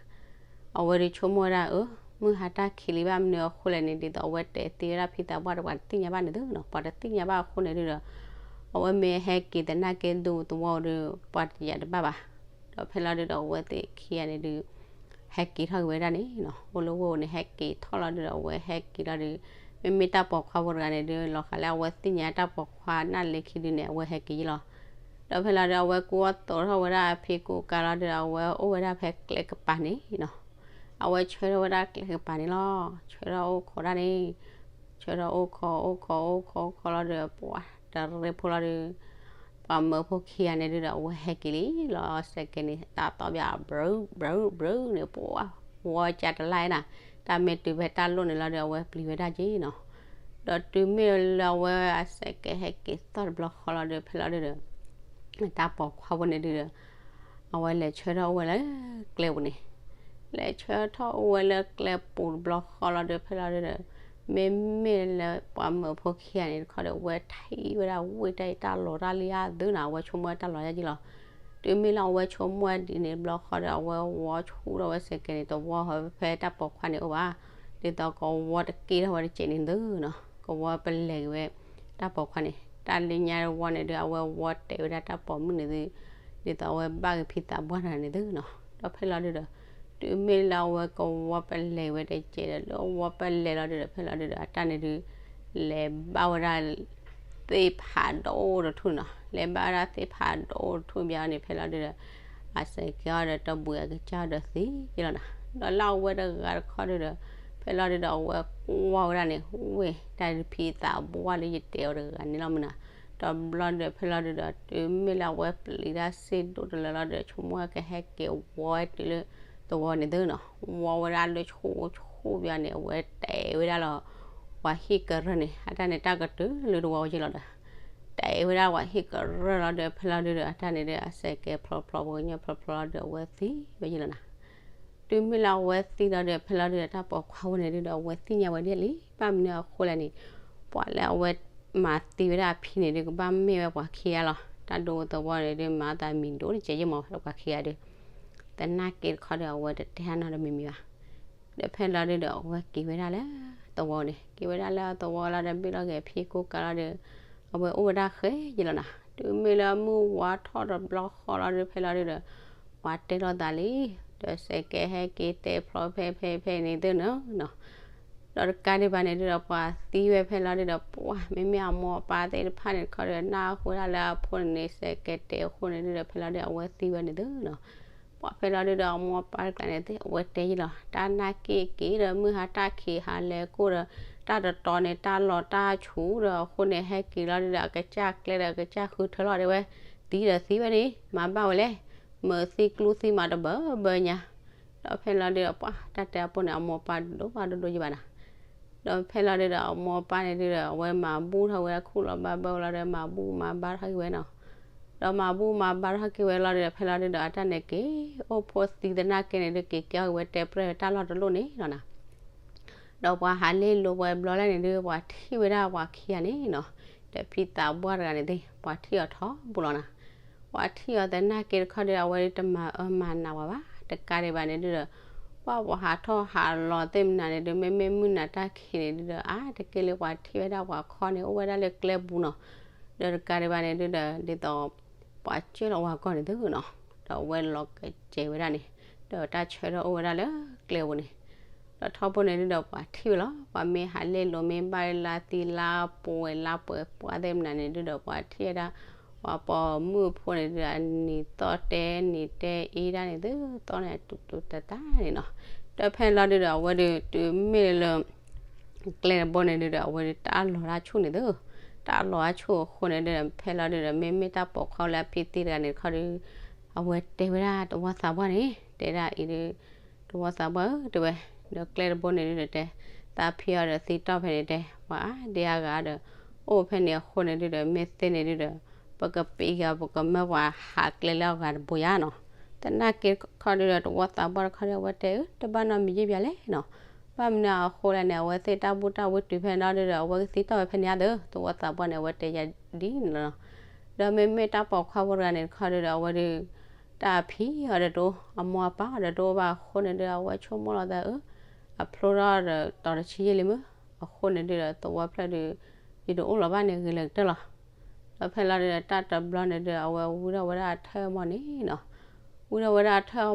အဝဲဒုးဆိကမိၣ်ဝဲဒၣ် အၢ မုၢ်ဟါတၢ်ခံးလံဘၣ်မနုၤအဃိလဲၣ်န့ၣ် ဒ်သိးအဝဲတဲသံဝဲဒၣ်ဖံသးပှၢ်ဒီး ပှၤတသ့ၣ်ညါဘၣ်န့ၣ်သုနီၤ, ပှၤတသ့ၣ်ညါဘၣ်အဃိန့ၣ်ဒုဒီး အဝဲမ့ၢ်ဟဲက့ၤသနာ်က့ဒူသဝီဒုး ပှၤတယာ်တဘၣ်ဘၣ်. ဒီးဖဲလီၤဒုဒီး အဝဲသ့ၣ်ခံဂၤန့ၣ်ဒုး ဟဲက့ၤထီၣ်က့ၤဝဲဒၣ်န့ၣ်နီၤ, အိၣ်လၢဝဲၢ်န့ၣ် ဟဲက့ၤထီၣ်လီၤဒုဒီး အဝဲဟဲက့ၤလီၤဒုး မ့မ့ၢ်တၢ်ပိာ်ခွါဖိတဂၤန့ၣ်ဒုး လီၤဃးလၢအဝဲသ့ၣ်ညါတၢ်ပိာ်ခွါနၢ်လ့ခံဒုန့ၣ် အဝဲဟဲက့ၤယလီၤ. ဒီးဖဲလီၤဒုး အဝဲကူအသိးထီၣ်ဝဲဒၣ်အဖံကူကၤလီၤဒုး အဝဲအိၣ်ဝဲဒၣ်ဖဲကျဲကပၤန့ၣ်နီၤ. အဝဲဆၢထၢၣ်ဝဲဒၣ်ကျဲကပၤန့ၣ်လီၤ. ဆၢထၢၣ်အိၣ်ခိးဒၣ်န့ၣ် ဆၢထၢၣ်အိၣ်ခိး အိၣ်ခိး အိၣ်ခိး အိၣ်ခိးလီၤဒုး ပှၤတရ့ဖိလီၤဒုး ပှၤမၢဖိခံဂၤန့ၣ်ဒုးဒီး အဝဲဟဲက့ၤလံလီၤ. စဲးကဲးန့ၣ် တၢ်သီၣ်ဘၣ် ဘြူၤ ဘြူၤ ဘြူၤန့ၣ် ပှၤ ဝီကၢ်တလါနီၤ, တၢ်မ့ၢ်တုၤဖဲတၢ်လိၣ်န့ၣ်လီၤဒုး အဝဲပျံၤဝဲဒၣ်က့ၤနီၤ. ဒီးတုၤမ့ၢ်လၢအဝဲအစဲးကဲးဟဲက့ၤသီၣ်တဘျီဃီလီၤဒုး ဖဲလီၤဒုးဒီး တၢ်ပိာ်ခွါဖိန့ၣ်ဒုးဒီး အဝဲလဲၤဆၢထၢၣ်အိၣ်ဝဲလၢကျဲပူၤန့ၣ်, လဲၤဆၢထၢၣ်အိၣ်ဝဲလၢကျဲပူၤတဘျီဃီလီၤဒုး ဖဲလီၤဒုးဒီး မ့မ့ၢ်လၢပှၤမၢဖိခံဂၤန့ၣ်တခီဒီး အဝဲထံၣ်ဝဲဒၣ်ဝ့ၢ်တၢ်အံၤတၢ်လီၤတၢ်လံအါသုနီၤ, အဝဲဆိကမိၣ်ဝဲတၢ်လီၤယါက့ၤလီၤ. တုၤမ့ၢ်လၢအဝဲဆိကမိၣ်ဝဲဒ်န့ၣ်တဘျီဃီဒီး အဝဲဝီဆူၣ်ထီၣ်ဝဲစဲးကဲးန့ၣ် တဝီဖဲတၢ်ပိာ်ခွါန့ၣ်အိၣ်ဘၣ်, ဒ်သိးကဝီတက့ၢ်ထီၣ်ဝဲတစဲးန့ၣ်သုနီၤ, ကဝီပလဲၤက့ၤဝဲ တၢ်ပိာ်ခွါန့ၣ် တၢ်လၢညါတဝီန့ၣ်ဒုး အဝဲဝီတဲာ်ဝဲဒၣ်တၢ်ပိာ်မုၣ်န့ၣ်သု ဒ်သိးအဝဲဘၣ်က့ၤဖံသးပှၢ်တဂၤန့ၣ်သုနီၤ. ဒီးဖဲလီၤဒုးဒီး တုၤမ့ၢ်လၢအဝဲကဝီပလဲၤဝဲတစဲးဒီး လၢဝီပလဲၤလီၤဒုးဒီး ဖဲလီၤဒုးဒီး အတၢ်န့ၣ်ဒုး လဲၤဘၣ်ဝဲဒၣ် သ့ၣ်ဖးဒိၣ်တထူၣ်န့ၣ်နီၤ, လဲၤဘၣ်ဝဲဒၣ်သ့ၣ်ဖးဒိၣ်တထူၣ်ဘၣ်န့ၣ် ဖဲလီၤဒုးဒီး အစဲးကဲးအီၤဒီးတဘှံးအကစၢ်ဒီးသံယလီၤနီၤ. ဒီးလၢအဝဲတဂၤတခီဒုးဒီး ဖဲလီၤဒုးဒီး အဝဲကွၢ်ဝဲဒၣ်န့ၣ် ဝ့ၢ် တၢ်ဖံသးပှၢ်လၢယတဲအီၤတဂၤန့ၣ်လီၤမးနီၤ. တဘျီဒုးဒီး ဖဲလီၤဒုးဒီး တုၤမ့ၢ်လၢအဝဲပျံၤတၢ်စ့ၢ်ဒိၣ်တလၢလီၤဒုးဒီး ဆိကမိၣ်ကဟဲက့ၤဝီဝဲတုၤလၢ သဝီန့ၣ်သုနီၤ, ဝီဝဲဒၣ်လၢဆူၣ်ဆူၣ်ဘၣ်န့ၣ် အဝဲတဲာ်ဝဲဒၣ်လီၤ ပှၤဟံၣ်ကရၢၢ်န့ၣ် အတၢ်န့ၣ်တၢ်ကတုၤလၢတဝီဝဲက့ၤလီၤဒီး တဲဝဲဒၣ်ပှၤဟံၣ်ကရၢၢ်လီၤဒီး ဖဲလီၤဒုဒီး အတၢ်န့ၣ်ဒုဒီး အစဲးကဲဖျီဖျီ ပှၤကညီဖျီဖျီလီၤဒီး အဝဲသံဝဲယံလီၤနၤ. တုၤမ့ၢ်လၢအဝဲသံလီၤဒီး ဖဲလီၤဒုဒီးတၢ်ပိာ်ခွါဖိန့ၣ်ဒုဒီး အဝဲသ့ၣ်ညါဝဲဒ်လဲၣ်, ဘၣ်မနုၤအဃိလဲၣ်န့ၣ် ပှၤလၢအဝဲမၤသံဝဲဒၣ်အဖံန့ၣ်ဒု ကဘၣ်မ့ၢ်ဝဲပှၤခံဂၤလီၤ. တၢ်ဒိသဝီန့ၣ်ဒု မၤသးမံၤဒိၣ်တကဲယဲၢ်မး ပှၤခံဂၤဒု သနာ်က့တခီဒီး အဝဲတတဲဟးနီတမံၤမံၤဘၣ်. ဒီးဖဲလီၤဒုဒီး အဝဲက့ၤဝဲဒၣ်လၢသဝီန့ၣ်, က့ၤဝဲဒၣ်လၢအသဝီလီၤဒီး ဘ့ၣ်လီၤက့ၤဖံကိၣ်ကးလီၤဒီး အဝဲအိၣ်ဝဲဒၣ်ဃဲယံလီၤနၤ. တုၤမ့ၢ်လၢမုၢ်ဝါထီၣ်တဘျီဃီလီၤဒီး ဖဲလီၤဒုဒီး ပှၤတဲလိာ်သးလံ, ဒီးစဲးကဲဟဲက့ၤတဲဖျီဖဲဖဲဖဲန့ၣ်သ့ၣ်နီၤနီၤ. ဒီးတကးဒံးဘၣ်န့ၣ်ဒုဒီး ပှၤသံဝဲဖဲလီၤဒုဒီး ပှၤမ့မ့ၢ်အမိၢ်အပၢ်သ့ၣ်တဖၣ်န့ၣ်တခီဒီး နၢ်ဟူဝဲဒၣ်လၢအဖိန့ၣ်န့ၣ် စဲးကဲတဲအဃိန့ၣ်ဒုဒီး ဖဲလီၤဒု အဝဲသံဝဲန့ၣ်သ့ၣ်နီၤ. ပှၤဖဲလီၤဒုဒီး အမိၢ်အပၢ်တကျါန့ၣ်သ့ၣ် အဝဲတဲယံလီၤ, တၢ်နာ်က့က့ၤဒီး မုၢ်ဟါတၢ်ခံးဟါလဲၤကိၣ်ဒီး တၢ်တတီၤန့ၣ် တၢ်လီၤတၢ်ဆူၣ်ဒီး အဃိန့ၣ် ဟဲက့ၤလီၤဒုဒီး အကစၢ်ကျဲဒီး အကစၢ်ဃုထၢလီၤဒဲးဝဲ, သံဒီးသံဝဲန့ၣ် မၤဘၣ်ဝဲလဲၣ်, မ့ၢ်သံကျူသံမးတဘၢဘၢညါ. ဒီးဖဲလီၤဒုဒီး ပှၤတၢ်တဲအဖိန့ၣ် အမိၢ်အပၢ်ဒိၣ်ဘၣ်ဒိၣ်ဒိၣ်ယံဘၣ်နၤ. ဒီးဖဲလီၤဒုဒီး အမိၢ်အပၢ်န့ၣ်ဒုဒီး အဝဲမၤဘူၣ်ထီၣ်ဝဲခူၣ်လီၤဘၣ်ဘၢဝဲလီၤဒီး မၤဘူၣ်မၤဘါထီၣ်က့ၤဝဲနီၤ. ဒီးမၤဘူၣ်မၤဘါထီၣ်က့ၤဝဲလီၤဒီး ဖဲလီၤဒုဒီး အတၢ်န့ၣ်က့ၤအိၣ်ဖိသံသနာ်က့န့ၣ်ဒု က့ၤကဲအီၤက့ၤဝဲတဲပြဲၢ်ဝဲတၢ်လီၢ်တလီၢ်န့ၣ်လီၤနၤ. ဒီးပှၤဟးလ့လိာ်ဝဲဘျီလဲၣ်န့ၣ်ဒု ပှၤထံၣ်ဝဲဒၣ်ပှၤခံဂၤန့ၣ်နီၤ, ဒီးဖံသးပှၢ်တဂၤန့ၣ်သ့ၣ် ပှၤထံၣ်အီၤထီဘိလီၤနၤ. ပှၤထံၣ်အီၤသနာ်က့တခီဒီး အဝဲတမၤအၢမၤနးဝဲဘၣ်, တကးဒံးဘၣ်န့ၣ်ဒုဒီး ပှၤပှၤဟးထီၣ်ဟးလီၤသ့ၣ်မနၤန့ၣ်ဒု မ့မ့ၢ်မုၢ်နၤတၢ်ခံးန့ၣ်ဒုဒီး အါတက့ၢ်လၢပှၤထံၣ်ဝဲဒၣ်ပှၤခီန့ၣ် အိၣ်ဝဲဒၣ်လၢကျဲပူၤနီၤ. ဒီးတကးဒံးဘၣ်န့ၣ်ဒုဒီး ဒ်သိး ပှၤကၢၢ်လီၤဝဲကီၢ်န့ၣ်သ့ၣ်နီၤ, ဒီးအဝဲလီၤကစဲၤဝဲဒၣ်န့ၣ်, ဒီးတၢ်ဆၢထၢၣ်အိၣ်ဝဲဒၣ်လၢကျဲပူၤန့ၣ်, ဒီးထီဘိန့ၣ်ဒုဒီးပှၤထံၣ်ဝဲလီၤ, ပှၤမ့ၢ်ဟးလ့လိာ်မ့ၢ်ဘၣ်လါသံလါပှဲၤလါပှဲၤ ပှၤသ့ၣ်မနၤန့ၣ်ဒုဒီး ပှၤထံၣ်ဝဲဒၣ် ပှၤပိာ်မုၣ်ဖိန့ၣ်ဒုဒီး အနံၤသီၣ်တဲနံၤတဲအ့ဒၣ်န့ၣ်သ့ၣ်နီၤ, တူၤတူၤတၤတၤန့ၣ်နီၤ. ဒီးဖဲလီၤဒုဒီး အဝဲဒု တုၤမ့ၢ်လၢ ကျဲတဘိန့ၣ်ဒုဒီး အဝဲဒုတၢ်လီၤတၢ်ဆူၣ်န့ၣ်သ့ၣ်, တၢ်လီၤတၢ်ဆူၣ်အဃိန့ၣ်ဒုဒီး ဖဲလီၤဒုဒီး မ့မ့ၢ်တၢ်ပိာ်ခွါလၢအဖံသံတဂၤန့ၣ်တခီဒီး အဝဲတဲဝဲဒၣ်သဝီသးပှၢ်န့ၣ် တဲဒၣ်အံၤဒု သဝီသးပှၢ်ဧၢ တဲဝဲ, ဒီးကျဲတဘိန့ၣ်ဒုဒီးတဲ သးဖံအီၤဒီးသံတီၢ်ဖဲန့ၣ်တဲ ပှၤအါဒံအါဂၤဒီး အိၣ်ဖဲန့ၣ်အဃိန့ၣ်ဒုဒီး မ့ၢ်သ့န့ၣ်ဒုဒီး ပကပံးဂၤ ပကမၢပှၤဟးကျဲလၢအဂၤတဘိယါနီၤ. သနာ်က့တခီဒုဒီး သဝီသးပှၢ်တခီဒီး အဝဲတဲအၢ တဘၣ်နီတမံၤယဲၢ်ဘၣ်လဲၣ်နီၤ. ဘၣ်မနုၤအဃိလဲၣ်န့ၣ် အဝဲသ့ၣ်တၢ်ဘူၣ်တၢ်ဝံတုၤဖဲန့ၣ်ဒုဒီး အဝဲကသံတီၢ်ဝဲဖဲန့ၣ်ဧါသ့ၣ်, သဝီသးပှၢ်န့ၣ် အဝဲတဲယၤဒ်န့ၣ်လီၤနီၤ. ဒီးမ့မ့ၢ်တၢ်ပိာ်ခွါဖိတဂၤန့ၣ်တခီဒုဒီး အဝဲဒု တၢ်အဖံအီၤဒီးတအိၣ် အမိၢ်အပၢ်အီၤဒီးတအိၣ်ဘၣ်အဃိန့ၣ်ဒုဒီး အဝဲဆိကမိၣ်လီၤသးအၢ အဖျိထီၣ်ဒီးတီၤတဆံယဲၢ်လံမ့ၢ်, အဃိန့ၣ်ဒုဒီး သဝီဖျၢၣ်ဒု ယတအိၣ်လီၤဘၣ်န့ၣ်ဂ့ၤလၢာ်ကတၢၢ်လီၤ. ဒီးဖဲလီၤဒုဒီး တၢ်တဘျီန့ၣ်ဒုဒီး အဝဲဝံထီၣ်ဝဲဒၣ်အထၢၣ်အမီၢ်န့ၣ်နီၤ. ဝံထီၣ်ဝဲဒၣ်အထၢၣ်အမီၢ်တ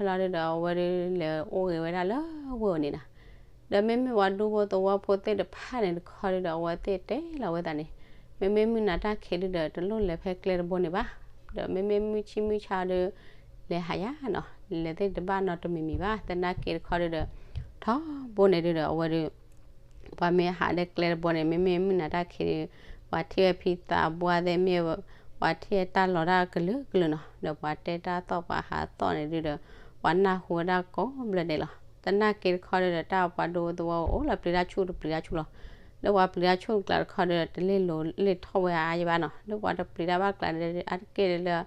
ဘျီဒုဒီး ဖဲလီၤဒုဒီး အဝဲဒုလဲၤအိၣ်ဂ့ၤဝဲဒၣ်လၢဝ့ၢ်အန့ၣ်နီၤ. ဒီးမ့မ့ၢ်ပှၤဒူဖိသဝီဖိသ့ၣ်တဖၣ်န့ၣ်တခီဒုဒီး အဝဲသ့ၣ်တဲလီၤဝဲသးန့ၣ် မ့မ့ၢ်မုၢ်နၤတၢ်ခံးဒုဒီး တလိၣ်လဲၤဖဲကျဲတဘိန့ၣ်ဘၣ်. ဒီးမ့မ့ၢ်မုၢ်ဆံမုၢ်ဆါဒု လဲၤဟးယါနီၤ, လဲၤသ့ၣ်တဘၣ်နီတမံၤမံၤဘၣ်. သနာ်က့တခီဒုဒီး ထီဘိန့ၣ်ဒုဒီး အဝဲဒု ပှၤမ့ၢ်ဟးလၢကျဲတဘိန့ၣ် မ့မ့ၢ်မုၢ်နၤတၢ်ခံးဒု ပှၤထံၣ်ဝဲဖံသးပှၢ်သ့ၣ်မ့ၢ် ပှၤထံၣ်ဝဲတၢ်လီၤတၢ်ကလုာ်ကလုာ်နီၤ, ဒီးပှၤတဲတၢ်သီၣ်ပှၤဟးသီၣ်န့ၣ်ဒုဒီး ပှၤနၢ်ဟူဝဲဒၣ်ကိးဘျၢဒဲးလီၤ. သနာ်က့တခီဒုဒီး တၢ်ပှၤဒူသဝီအိၣ်လၢပျံၤတၢ်ဆူၣ်တပျံၤတၢ်ဆူၣ်လီၤ. ဒီးပှၤပျံၤတၢ်ဆူၣ်ကျါတခီဒုဒီး တလ့ၣ်လိၤလ့ၣ်ထီၣ်ဝဲအါယဘၣ်နီၤ, ဒီးပှၤတပျံၤတၢ်ဘၣ်ကျါဒု အါတက့ၢ်လၢ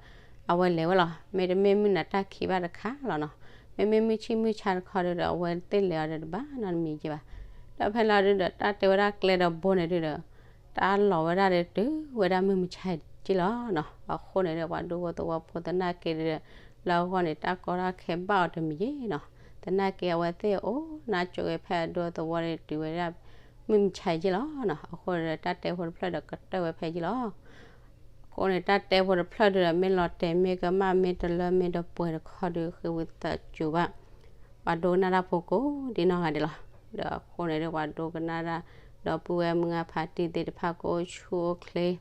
အဝဲလဲၤဝဲလီၤ. မ့တမ့ၢ်မုၢ်နၤတၢ်ခံးဘၣ်တခါလီၤနီၤ, မ့မ့ၢ်မုၢ်ဆံမုၢ်ဆါတခီဒုဒီး အဝဲသ့ၣ်လဲၤအီၤဒီးတဘၣ်နီတမံၤက့ဘၣ်. ဒီးဖဲလီၤဒုဒီး တၢ်တဲဝဲဒၣ်ကျဲတဘိန့ၣ်ဒုဒီး တၢ်လီၤဝဲဒၣ်ဒီးတုၤဝဲဒၣ်မုၢ်မဆါက့လီၤနီၤ. အဃိန့ၣ်ဒီး ပှၤဒူဖိသဝီဖိသနာ်က့ဒုဒီး လၢအဂီၢ်န့ၣ် တၢ်ကီတၢ်ခဲဘၣ်အီၤတမံၤက့နီၤ. သနာ်က့အဝဲသ့ၣ်အိၣ်နါကၠိဝဲဖဲအဒူသဝီန့ၣ် တုၤဝဲဒၣ်မုၢ်မဆါက့လီၤနီၤ. အဃိန့ၣ်ဒီး တၢ်တဲဖိတဖျၢၣ်ဒီးကတၢၢ်ဝဲဖဲက့လီၤ. အဃိန့ၣ် တၢ်တဲဖိတဖျၢၣ်ဒုဒီး မ့ၢ်လီၤတဲာ်မ့ၢ်ကမၣ် မ့ၢ်တလၢမ့ၢ်တပှဲၤတခီဒု ဃ့ဝံသးစူၤဘၣ် ပှၤဒိကနၣ်တၢ်ဖိကိးဒ်နီၢ်ဂၤဒဲးလီၤ. ဒီးအဃိန့ၣ်ဒီး ပှၤဒိကနၣ်တၢ် ဒီပုၢ်ဝဲၢ်မုၢ်ဂၤဖါတံၢ်သ့ၣ်တဖၣ် ကအိၣ်ဆူၣ်အိၣ်ချ့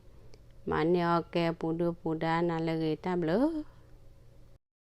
မၤန့ၢ်အီၣ်ကဲပူၤဒုၣ်ပူၤဒါ နၤလၢအဂ့ၤ တၢ်ဘျုး